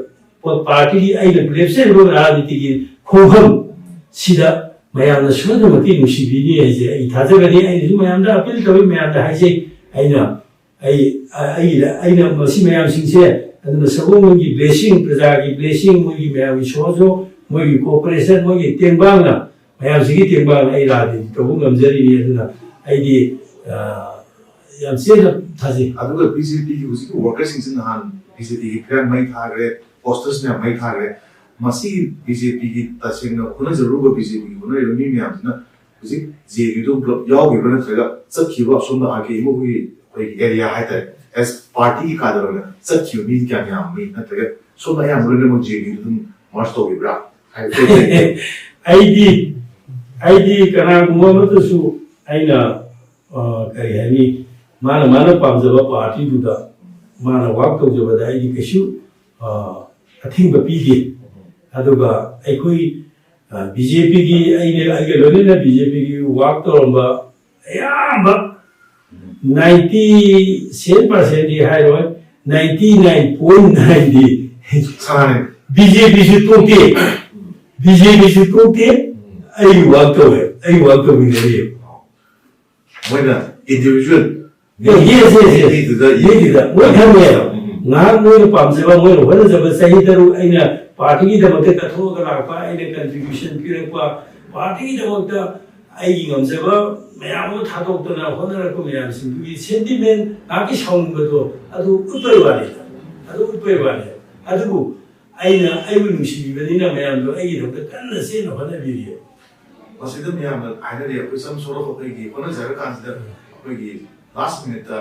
ꯄꯥꯔꯇꯤꯒꯤ, ꯑꯩꯅ ꯂꯦꯞꯆꯔꯤꯕ ꯔꯥꯖꯅꯤꯇꯤꯒꯤ ꯈꯣꯡꯐꯝ ꯁꯤꯗ ꯃꯌꯥꯝꯅ ꯁꯣꯏꯗꯅꯃꯛꯀꯤ ꯅꯨꯡꯁꯤꯕꯤꯅꯤ ꯍꯥꯏꯁꯦ ꯑꯩ ꯊꯥꯖꯒꯅꯤ꯫ ꯑꯩꯅꯁꯨ ꯃꯌꯥꯝꯗ appeal ꯇꯧꯏ, ꯃꯌꯥꯝꯗ ꯍꯥꯏꯖꯩ꯫ ꯑꯩꯅ, ꯑꯩ, ꯑꯩꯅ, ꯑꯩꯅ ꯃꯁꯤ ꯃꯌꯥꯝꯁꯤꯡꯁꯦ, ꯑꯗꯨꯅ ꯁꯒꯣꯜꯕꯟꯒꯤ blessing, ꯄ꯭ꯔꯖꯥꯒꯤ blessing, ꯃꯣꯏꯒꯤ ꯃꯌꯥꯝꯒꯤ ꯁꯣꯖꯣ, ꯃꯣꯏꯒꯤ cooperation, ꯃꯣꯏꯒꯤ ꯇꯦꯡꯕꯥꯡꯅ, ꯃꯌꯥꯝꯁꯤꯒꯤ ꯇꯦꯡꯕꯥꯡꯅ ꯑꯩ ꯔꯥꯖꯅꯤꯇꯤ ꯇꯧꯕ ꯉꯝꯖꯔꯤꯅꯤ꯫ ꯑꯗꯨꯅ ꯑꯩꯗꯤ, ꯑ, ꯌꯥꯝ ꯆꯦꯠꯅ ꯊꯥꯖꯩ꯫ ꯑꯗꯨꯒ BJPꯒꯤ ꯍꯧꯖꯤꯛꯀꯤ workerꯁꯤꯡꯁꯤ ꯅꯍꯥꯟ BJPꯒꯤ ꯐꯤꯔꯥꯟ ꯃꯩ ꯊꯥꯈ꯭ꯔꯦ, posters ꯃꯌꯥꯝ ꯃꯩ ꯊꯥꯈ꯭ꯔꯦ꯫ ꯃꯁꯤꯒꯤ BJPꯒꯤ ꯇꯁꯦꯡꯅ ꯍꯣꯠꯅꯖꯔꯨꯕ, BJPꯒꯤ ꯍꯣꯠꯅꯔꯤꯕ ꯃꯤ ꯃꯌꯥꯝꯁꯤꯅ ꯍꯧꯖꯤꯛ JUꯗ ꯄꯨꯂꯞ ꯌꯥꯎꯈꯤꯕ꯭ꯔꯥ, ꯅꯠꯇ꯭ꯔꯒ ꯆꯠꯈꯤꯕ ꯑꯁꯣꯝꯗ RKA ꯃꯈꯣꯏꯒꯤ, ꯑꯩꯈꯣꯏꯒꯤ area ꯍꯥꯏꯇꯥꯔꯦ, as partyꯒꯤ cadre ꯑꯣꯏꯅ ꯆꯠꯈꯤꯕ ꯃꯤ ꯀꯌꯥꯝ ꯌꯥꯝꯃꯤ, ꯅꯠꯇ꯭ꯔꯒ ꯁꯣꯝꯅ ꯑꯌꯥꯝꯕ ꯂꯣꯏꯅꯃꯛ ꯖꯦ ꯑꯦꯟ ꯌꯨꯗ ꯑꯗꯨꯝ ꯃꯥꯔꯁ ꯇꯧꯈꯤꯕ꯭ꯔꯥ? ꯍꯥꯏꯕꯗꯤ ꯑꯩꯗꯤ ꯑꯩꯗꯤ ꯀꯅꯥꯒꯨꯝꯕ ꯑꯃꯠꯇꯁꯨ ꯑꯩꯅ ꯑ, ꯀꯔꯤ ꯍꯥꯏꯅꯤ, ꯃꯥꯅ ꯃꯥꯅ ꯄꯥꯝꯖꯕ ꯄꯥꯔꯇꯤꯗꯨꯗ ꯃꯥꯅ ꯋꯥꯛ ꯇꯧꯖꯕꯗ ꯑꯩꯗꯤ ꯀꯩꯁꯨ ꯑ, ꯑꯊꯤꯡꯕ ꯄꯤꯗꯦ꯫ ꯑꯗꯨꯒ ꯑꯩꯈꯣꯏ ꯕꯤ ꯖꯦ ꯄꯤꯒꯤ ꯑꯩꯅ ꯑꯩꯒ ꯂꯣꯏꯅꯅ ꯕꯤ ꯖꯦ ꯄꯤꯒꯤ ꯋꯥꯛ ꯇꯧꯔꯝꯕ ꯑꯌꯥꯝꯕ ninety seven percent ꯗꯤ ꯍꯥꯏꯔꯣꯏ, ninety nine point nine ꯗꯤ ꯁꯥꯟꯅꯔꯦ꯫ ꯕꯤ ꯖꯦ ꯄꯤꯁꯨ ꯇꯣꯛꯇꯦ, ꯕꯤ ꯖꯦ ꯄꯤꯁꯨ ꯇꯣꯛꯇꯦ꯫ ꯑꯩ ꯋꯥꯛ ꯇꯧꯋꯦ, ꯑꯩ ꯋꯥꯛ ꯇꯧꯃꯤꯟꯅꯔꯤ꯫ ꯃꯣꯏꯅ individual Yes, yes, yes, yes. ꯃꯤꯗꯨꯗ ꯃꯤꯗꯨꯗ ꯃꯣꯏ ꯈꯪꯉꯦ꯫ ꯎꯝ. ꯉꯥꯏꯍꯥꯛ ꯃꯣꯏꯅ ꯄꯥꯝꯖꯕ, ꯃꯣꯏꯅ ꯍꯣꯠꯅꯖꯕ, ꯆꯍꯤ ꯇꯔꯨꯛ ꯑꯩꯅ ꯄꯥꯔꯇꯤꯒꯤꯗꯃꯛꯇ ꯀꯠꯊꯣꯛꯑꯒ ꯂꯥꯛꯄ, ꯑꯩꯅ ꯀꯟꯇ꯭ꯔꯤꯕ꯭ꯌꯨꯁꯟ ꯄꯤꯔꯛꯄ, ꯄꯥꯔꯇꯤꯒꯤꯗꯃꯛꯇ ꯑꯩꯒꯤ ꯉꯝꯖꯕ ꯃꯌꯥꯝ ꯑꯃ ꯊꯥꯗꯣꯛꯇꯅ ꯍꯣꯠꯅꯔꯛꯄ ꯃꯌꯥꯝꯁꯤꯡꯗꯨꯒꯤ ꯁꯦꯟꯇꯤꯃꯦꯟ, ꯉꯥꯏꯍꯥꯛꯀꯤ ꯁꯥꯎꯅꯤꯡꯕꯗꯣ ꯑꯗꯨ ꯎꯠꯄꯩ ꯋꯥꯅꯤ, ꯑꯗꯨ ꯎꯠꯄꯩ ꯋꯥꯅꯤ꯫ ꯑꯗꯨꯕꯨ ꯑꯩꯅ ꯑꯩꯕꯨ ꯅꯨꯡꯁꯤꯕꯤꯕꯅꯤꯅ ꯃꯌꯥꯝꯗꯣ ꯑꯩꯒꯤꯗꯃꯛꯇ ꯀꯟꯅ ꯆꯦꯟꯅ ꯍꯣꯠꯅꯕꯤꯔꯤ꯫ ꯃꯁꯤꯗ ꯃꯌꯥꯝꯅ ꯍꯥꯏꯅꯔꯤ, ꯑꯩꯈꯣꯏ some sort of ꯑꯩꯈꯣꯏꯒꯤ ꯍꯣꯠꯅꯖꯔꯀꯥꯟꯁꯤꯗ ꯑꯩꯈꯣꯏꯒꯤ ꯂꯥꯁ ꯃꯤꯅꯤꯠꯇ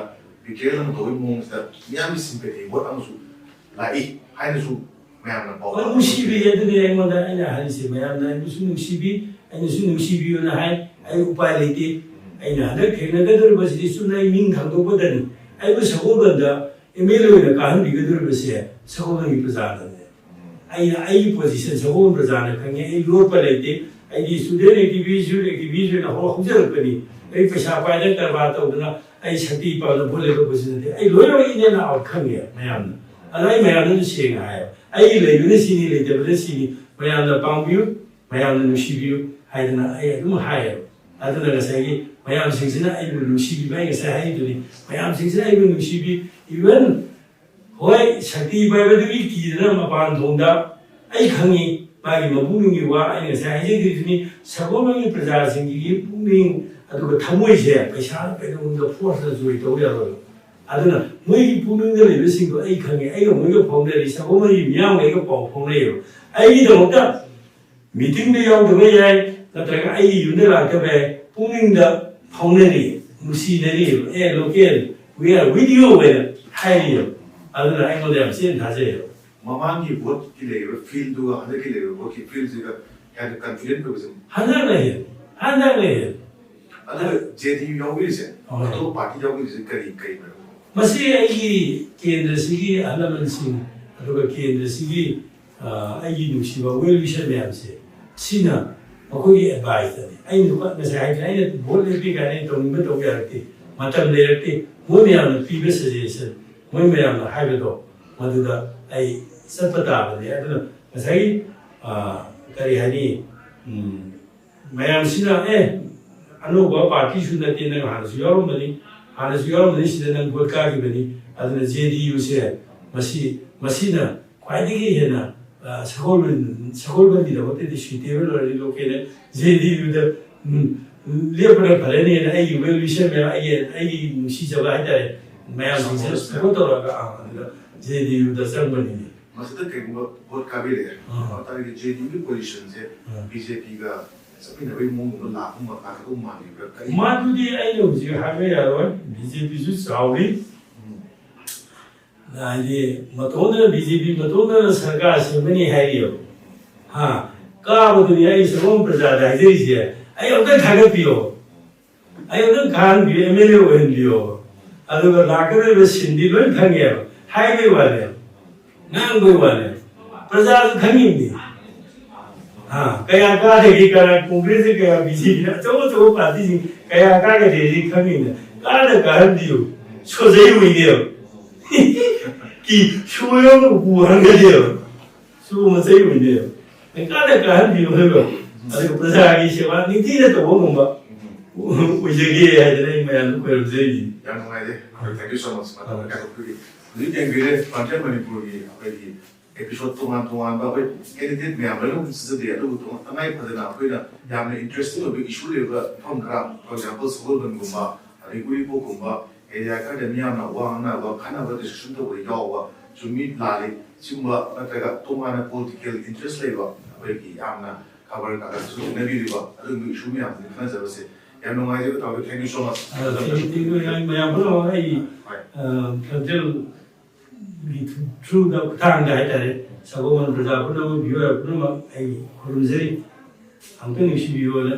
ꯕꯤꯇ꯭ꯔꯦꯜ ꯑꯃ ꯇꯧꯕꯒꯤ ꯃꯑꯣꯡꯁꯤꯗ ꯃꯤꯌꯥꯝꯒꯤ ꯁꯤꯝꯄꯦꯊꯤ ꯚꯣꯠ ꯑꯃꯁꯨ ꯂꯥꯛꯏ ꯍꯥꯏꯅꯁꯨ ꯃꯌꯥꯝꯅ ꯄꯥꯎ ꯍꯣꯏ, ꯅꯨꯡꯁꯤꯕꯤ꯫ ꯑꯗꯨꯅꯤ ꯑꯩꯉꯣꯟꯗ ꯑꯩꯅ ꯍꯥꯏꯔꯤꯁꯦ, ꯃꯌꯥꯝꯅ ꯑꯩꯕꯨꯁꯨ ꯅꯨꯡꯁꯤꯕꯤ, ꯑꯩꯅꯁꯨ ꯅꯨꯡꯁꯤꯕꯤꯌꯨꯅ ꯍꯥꯏ꯫ ꯑꯩ ꯎꯄꯥꯏ ꯂꯩꯇꯦ꯫ ꯑꯩꯅ ꯍꯟꯗꯛ ꯊꯦꯡꯅꯒꯗꯧꯔꯤꯕꯁꯤꯗꯤ ꯆꯨꯝꯅ ꯑꯩ ꯃꯤꯡ ꯊꯥꯡꯗꯣꯛꯄꯗꯅꯤ꯫ ꯑꯩꯕꯨ ꯁꯒꯣꯜꯕꯟꯗ ꯑꯦꯝ ꯑꯦꯜ ꯑꯦ ꯑꯣꯏꯅ ꯀꯥꯍꯟꯕꯤꯒꯗꯧꯔꯤꯕꯁꯦ ꯁꯒꯣꯜꯕꯟꯒꯤ ꯄ꯭ꯔꯖꯥꯅꯅꯦ꯫ ꯑꯩꯅ ꯑꯩꯒꯤ ꯄꯣꯖꯤꯁꯟ ꯁꯒꯣꯜꯕꯟ ꯄ꯭ꯔꯖꯥꯅ ꯈꯪꯉꯦ꯫ ꯑꯩ ꯂꯣꯠꯄ ꯂꯩꯇꯦ꯫ ꯑꯩꯗꯤ ꯁ꯭ꯇꯨꯗꯦꯟ ꯑꯦꯛꯇꯤꯚꯤꯁ, ꯌꯨꯠ ꯑꯦꯛꯇꯤꯚꯤꯁ ꯑꯣꯏꯅ ꯍꯧ- ꯍꯧꯖꯔꯛꯄꯅꯤ꯫ ꯑꯩ ꯄꯩꯁꯥ ꯄꯥꯏꯗꯅ ꯀꯔꯕꯥꯔ ꯇꯧꯗꯅ ꯑꯩ ꯁꯛꯇꯤ ꯄꯥꯏꯗꯅ ꯚꯣꯠ ꯂꯦꯞꯄꯛꯄꯁꯨ ꯅꯠꯇꯦ꯫ ꯑꯩ ꯂꯣꯏꯅꯃꯛ in and out ꯈꯪꯉꯦ ꯃꯌꯥꯝꯅ꯫ ꯑꯗ ꯑꯩ ꯃꯌꯥꯝꯗꯁꯨ ꯁꯦꯡꯅ ꯍꯥꯏꯌꯦ, ꯑꯩꯒꯤ ꯂꯩꯕꯅ ꯁꯤꯅꯤ, ꯂꯩꯇꯕꯅ ꯁꯤꯅꯤ, ꯃꯌꯥꯝꯅ ꯄꯥꯡꯕꯤꯌꯨ, ꯃꯌꯥꯝꯅ ꯅꯨꯡꯁꯤꯕꯤꯌꯨ ꯍꯥꯏꯗꯅ ꯑꯩ ꯑꯗꯨꯝ ꯍꯥꯏꯌꯦꯕ꯫ ꯑꯗꯨꯅ ꯉꯁꯥꯏꯒꯤ ꯃꯌꯥꯝꯁꯤꯡꯁꯤꯅ ꯑꯩꯕꯨ ꯅꯨꯡꯁꯤꯕꯤꯕ, ꯑꯩ ꯉꯁꯥꯏ ꯍꯥꯏꯈꯤꯗꯨꯅꯤ, ꯃꯌꯥꯝꯁꯤꯡꯁꯤꯅ ꯑꯩꯕꯨ ꯅꯨꯡꯁꯤꯕꯤ꯫ Even ꯍꯣꯏ, ꯁꯛꯇꯤ ꯄꯥꯏꯕꯗꯨꯒꯤ ꯀꯤꯗꯅ ꯃꯄꯥꯟ ꯊꯣꯡꯗ, ꯑꯩ ꯈꯪꯉꯤ ꯃꯥꯒꯤ ꯃꯄꯨꯛꯅꯤꯡꯒꯤ ꯋꯥ꯫ ꯑꯩꯅ ꯉꯁꯥꯏ ꯍꯥꯏꯖꯈꯤꯕꯗꯨꯅꯤ, ꯁꯒꯣꯜꯕꯟꯒꯤ ꯄ꯭ꯔꯖꯥꯁꯤꯡꯒꯤ ꯄꯨꯛꯅꯤꯡ ꯑꯗꯨꯒ ꯊꯃꯣꯏꯁꯦ ꯄꯩꯁꯥꯅ ꯀꯩꯗꯧꯅꯨꯡꯗ ꯐꯣꯔꯁꯅ ꯖꯣꯏ ꯇꯧ ꯌꯥꯔꯣꯏ꯫ ꯑꯗꯨꯅ ꯃꯣꯏꯒꯤ ꯄꯨꯛꯅꯤꯡꯗ ꯂꯩꯕꯁꯤꯡꯗꯣ ꯑꯩ ꯈꯪꯉꯦ꯫ ꯑꯩꯒ ꯃꯣꯏꯒ ꯐꯥꯎꯅꯔꯤ, ꯁꯒꯣꯜꯕꯟꯒꯤ ꯃꯤꯌꯥꯝꯒ ꯑꯩꯒ ꯄꯥꯎ ꯐꯥꯎꯅꯩꯌꯦꯕ꯫ ꯑꯩꯒꯤꯗꯃꯛꯇ ꯃꯤꯇꯤꯡꯗ ꯌꯥꯎꯗꯕ ꯌꯥꯏ, ꯅꯠꯇ꯭ꯔꯒ ꯑꯩꯒꯤ ꯌꯨꯝꯗ ꯂꯥꯛꯇꯕ ꯌꯥꯏ, ꯄꯨꯛꯅꯤꯡꯗ ꯐꯥꯎꯅꯔꯤ, ꯅꯨꯡꯁꯤꯅꯔꯤ꯫ "ꯑꯦ local, we are with you" ꯍꯥꯏꯅ ꯍꯥꯏꯔꯤꯑꯕ꯫ ꯑꯗꯨꯅ ꯑꯩꯉꯣꯟꯗ ꯌꯥꯝ ꯆꯦꯠꯅ ꯊꯥꯖꯩꯌꯦꯕ꯫ ꯃꯃꯥꯡꯒꯤ ꯚꯣꯠꯀꯤ ꯂꯩꯔꯤꯕ ꯐꯤꯜꯗꯨꯒ ꯍꯟꯗꯛꯀꯤ ꯂꯩꯔꯤꯕ ꯚꯣꯠꯀꯤ ꯐꯤꯜꯁꯤꯒ ꯍꯦꯟꯅ ꯀꯟꯐꯤꯗꯦꯟ ꯑꯣꯏꯕꯁꯦ? ꯍꯟꯗꯛꯅ ꯍꯦꯜꯂꯤ꯫ ꯍꯟꯗꯛꯅ ꯍꯦꯜꯂꯤ꯫ ꯑꯗꯨꯒ ꯖꯦ ꯗꯤ ꯌꯨ ꯌꯥꯎꯕꯤꯔꯤꯁꯦ, ꯍꯣꯏ꯫ ꯑꯇꯣꯞꯄ ꯄꯥꯔꯇꯤ ꯌꯥꯎꯕꯤꯔꯤꯁꯦ ꯀꯔꯤ ꯀꯔꯤ ꯃꯔꯝ? ꯃꯁꯤ ꯑꯩꯒꯤ ꯀꯦꯟꯗ꯭ꯔꯁꯤꯒꯤ ꯑꯍꯜ ꯂꯃꯟꯁꯤꯡ, ꯑꯗꯨꯒ ꯀꯦꯟꯗ꯭ꯔꯁꯤꯒꯤ, ꯑ, ꯑꯩꯒꯤ ꯅꯨꯡꯁꯤꯕ ꯋꯦꯜ ꯋꯤꯁꯔ ꯃꯌꯥꯝꯁꯦ, ꯁꯤꯅ ꯃꯈꯣꯏꯒꯤ ꯑꯦꯗꯚꯥꯏꯁꯇꯅꯤ꯫ ꯑꯩꯅ ꯉꯁꯥꯏ ꯍꯥꯏꯈ꯭ꯔꯦ, ꯑꯩꯅ ꯚꯣꯠ ꯂꯦꯞꯄꯤ ꯀꯥꯏꯅ ꯑꯩ ꯇꯧꯅꯤꯡꯕ ꯇꯧꯕ ꯌꯥꯔꯛꯇꯦ, ꯃꯇꯝ ꯂꯩꯔꯛꯇꯦ꯫ ꯃꯣꯏ ꯃꯌꯥꯝꯅ ꯄꯤꯕ ꯁꯖꯦꯁꯟ, ꯃꯣꯏ ꯃꯌꯥꯝꯅ ꯍꯥꯏꯕꯗꯣ, ꯃꯗꯨꯗ ꯑꯩ ꯆꯠꯄ ꯇꯥꯕꯅꯤ꯫ ꯑꯗꯨꯅ ꯉꯁꯥꯏꯒꯤ, ꯑ, ꯀꯔꯤ ꯍꯥꯏꯅꯤ, ꯎꯝ, ꯃꯌꯥꯝꯁꯤꯅ, "ꯑꯦ, ꯑꯅꯧꯕ ꯄꯥꯔꯇꯤꯁꯨ ꯅꯠꯇꯦ, ꯅꯪ ꯍꯥꯟꯅꯁꯨ ꯌꯥꯎꯔꯝꯕꯅꯤ, ꯍꯥꯟꯅꯁꯨ ꯌꯥꯎꯔꯝꯕꯅꯤ, ꯁꯤꯗ ꯅꯪ ꯚꯣꯠ ꯀꯥꯈꯤꯕꯅꯤ, ꯑꯗꯨꯅ ꯖꯦ ꯗꯤ ꯌꯨꯁꯦ ꯃꯁꯤ, ꯃꯁꯤꯅ ꯈ꯭ꯋꯥꯏꯗꯒꯤ ꯍꯦꯟꯅ, ꯑ, ꯁꯒꯣꯜꯕꯟ-, ꯁꯒꯣꯜꯕꯟꯒꯤꯗꯃꯛꯇꯗꯤ ꯁ꯭ꯌꯨꯇꯦꯕꯜ ꯑꯣꯏꯔꯅꯤ, ꯂꯣꯀꯦꯜꯅ ꯖꯦ ꯗꯤ ꯌꯨꯗ, ꯎꯝ, ꯂꯦꯞꯄꯅ ꯐꯔꯅꯤꯅ ꯑꯩꯒꯤ ꯋꯦꯜ ꯋꯤꯁꯔ ꯃꯌꯥꯝ, ꯑꯩꯒꯤ, ꯑꯩꯒꯤ ꯅꯨꯡꯁꯤꯖꯕ ꯍꯥꯏꯇꯥꯔꯦ, ꯃꯌꯥꯝꯁꯤꯡꯁꯤꯅ ꯁꯄꯣꯔꯠ ꯇꯧꯔꯒ, ꯑ, ꯑꯗꯨꯗ ꯖꯦ ꯗꯤ ꯌꯨꯗ ꯆꯪꯕꯅꯤꯅꯦ꯫" ꯃꯁꯤꯗ ꯀꯩꯒꯨꯝꯕ ꯚꯣꯠ ꯀꯥꯕꯤꯔꯛꯑꯦ, ꯑꯥ꯫ ꯑꯗꯨ ꯇꯥꯔꯗꯤ ꯖꯦ ꯗꯤ ꯌꯨꯒꯤ ꯄꯣꯖꯤꯁꯟꯁꯦ ꯑꯥ꯫ ꯕꯤ ꯖꯦ ꯄꯤꯒ ꯆꯠꯃꯤꯟꯅꯕꯒꯤ ꯃꯑꯣꯡꯗ ꯂꯥꯛꯄ ꯂꯥꯛꯀꯗꯧ ꯃꯥꯜꯂꯤꯕ꯭ꯔꯥ? ꯀꯔꯤ? ꯃꯗꯨꯗꯤ ꯑꯩꯅ ꯍꯧꯖꯤꯛ ꯍꯥꯏꯕ ꯌꯥꯔꯣꯏ꯫ ꯕꯤ ꯖꯦ ꯄꯤꯁꯨ ꯆꯥꯎꯔꯤ꯫ ꯎꯝ꯫ ꯍꯥꯏꯗꯤ ꯃꯇꯣꯝꯗꯅ, ꯕꯤ ꯖꯦ ꯄꯤ ꯃꯇꯣꯝꯗꯅ ꯁꯔꯀꯥꯔ ꯁꯦꯝꯒꯅꯤ ꯍꯥꯏꯔꯤꯑꯕ꯫ ꯍꯥ? ꯀꯥꯕꯗꯨꯅꯤ ꯑꯩ ꯁꯒꯣꯜ ꯄ꯭ꯔꯖꯥꯗ ꯍꯥꯏꯖꯔꯤꯁꯦ꯫ ꯑꯩ ꯑꯝꯇꯪ ꯊꯥꯒꯠꯄꯤꯌꯣ꯫ ꯑꯩ ꯑꯝꯇꯪ ꯀꯥꯍꯟꯕꯤꯌꯨ, ꯑꯦꯝ ꯑꯦꯜ ꯑꯦ ꯑꯣꯏꯍꯟꯕꯤꯌꯣ꯫ ꯑꯗꯨꯒ ꯂꯥꯛꯀꯗꯧꯔꯤꯕ ꯁꯤꯟꯗꯤ ꯂꯣꯏ ꯈꯪꯉꯦꯕ꯫ ꯍꯥꯏꯕꯩ ꯋꯥꯅꯦ꯫ ꯉꯥꯡꯕꯩ ꯋꯥꯅꯦ꯫ ꯄ꯭ꯔꯖꯥꯁꯨ ꯈꯪꯉꯤꯕꯅꯤ꯫ ꯍꯥ? ꯀꯌꯥ ꯀꯥꯗꯒꯦ, ꯀꯅꯥ ꯀꯣꯡꯒ꯭ꯔꯦꯁꯁꯦ ꯀꯌꯥ, ꯕꯤ ꯖꯦ ꯄꯤꯅ ꯑꯆꯧ ꯑꯆꯧꯕ ꯄꯥꯔꯇꯤꯁꯤꯡ ꯀꯌꯥ ꯀꯥꯒꯗꯒꯦ ꯈꯪꯉꯤꯕꯅꯤ꯫ ꯀꯥꯗ ꯀꯥꯍꯟꯕꯤꯌꯨ꯫ ꯁꯣꯖꯩ ꯑꯣꯏꯗꯦꯕ꯫ ꯀꯤ ꯁꯣꯏꯔꯒ ꯎꯄꯨ ꯍꯥꯡꯒꯗꯦꯕ꯫ ꯁꯨ ꯃꯆꯩ ꯑꯣꯏꯗꯦꯕ꯫ ꯀꯥꯗ ꯀꯥꯍꯟꯕꯤꯌꯨ ꯍꯥꯏꯕ꯫ ꯑꯗꯨꯒ ꯄ꯭ꯔꯖꯥꯒꯤ ꯁꯦꯕꯥ ꯅꯤꯡꯊꯤꯅ ꯇꯧꯕ ꯉꯝꯕ ꯑꯣꯏꯖꯒꯦ ꯍꯥꯏꯗꯅ ꯑꯩ ꯃꯌꯥꯝꯗ ꯈꯣꯏꯔꯝꯖꯔꯤꯅꯤ꯫ ꯌꯥꯝ ꯅꯨꯡꯉꯥꯏꯔꯦ꯫ Thank you so much꯫ ꯃꯇꯝ ꯀꯥꯏꯊꯣꯛꯄꯤꯔꯤ꯫ ꯍꯧꯖꯤꯛ ꯌꯦꯡꯕꯤꯔꯦ Frontier ꯃꯅꯤꯄꯨꯔꯒꯤ ꯑꯩꯈꯣꯏꯒꯤ episode ꯇꯣꯉꯥꯟ ꯇꯣꯉꯥꯟꯕ ꯑꯩꯈꯣꯏ candidate ꯃꯌꯥꯝ ꯂꯣꯏꯅꯃꯛ ꯆꯠꯆꯗꯦ, ꯑꯗꯨꯕꯨ ꯇꯣꯉꯥꯟ ꯇꯉꯥꯏ ꯐꯗꯅ ꯑꯩꯈꯣꯏꯅ ꯌꯥꯝꯅ interesting ꯑꯣꯏꯕ issue ꯂꯩꯕ ꯃꯐꯝ ꯈꯔ, for example ꯁꯒꯣꯜꯕꯟꯒꯨꯝꯕ, ꯑꯗꯩ ꯎꯔꯤꯄꯣꯛꯀꯨꯝꯕ area ꯈꯔꯗ ꯃꯤꯌꯥꯝꯅ ꯋꯥ ꯉꯥꯡꯅꯕ, ꯈꯟꯅꯕ, discussion ꯇꯧꯕꯗ ꯌꯥꯎꯕ, ꯆꯨꯝꯃꯤ ꯂꯥꯜꯂꯤ ꯁꯤꯒꯨꯝꯕ ꯅꯠꯇ꯭ꯔꯒ ꯇꯣꯉꯥꯟꯅ political interest ꯂꯩꯕ ꯑꯩꯈꯣꯏꯒꯤ ꯌꯥꯝꯅ ꯈꯕꯔ ꯀꯥꯒꯠꯇꯁꯨ ꯊꯦꯡꯅꯕꯤꯔꯤꯕ ꯑꯗꯨꯒꯨꯝꯕ issue ꯃꯌꯥꯝꯁꯤꯡ ꯈꯟꯅꯖꯕꯁꯦ ꯌꯥꯝ ꯅꯨꯡꯉꯥꯏꯖꯩ꯫ ꯇꯥꯃꯣ, thank you so much꯫ ꯑ, thank you, thank you꯫ ꯃꯌꯥꯝ ꯄꯨꯝꯅꯃꯛ ꯑꯩ, ꯍꯣꯏ꯫ ꯑ, Frontier ꯊ꯭ꯔꯨꯗ, ꯈꯨꯠꯊꯥꯡꯗ ꯍꯥꯏꯇꯥꯔꯦ, ꯁꯒꯣꯜꯕꯟ ꯄ꯭ꯔꯖꯥ ꯄꯨꯝꯅꯃꯛ, ꯚꯤꯌꯨꯋꯔ ꯄꯨꯝꯅꯃꯛ ꯑꯩ ꯈꯨꯔꯨꯝꯖꯔꯤ꯫ ꯑꯃꯨꯛꯇꯪ ꯅꯤꯡꯁꯤꯡꯕꯤꯌꯣꯅ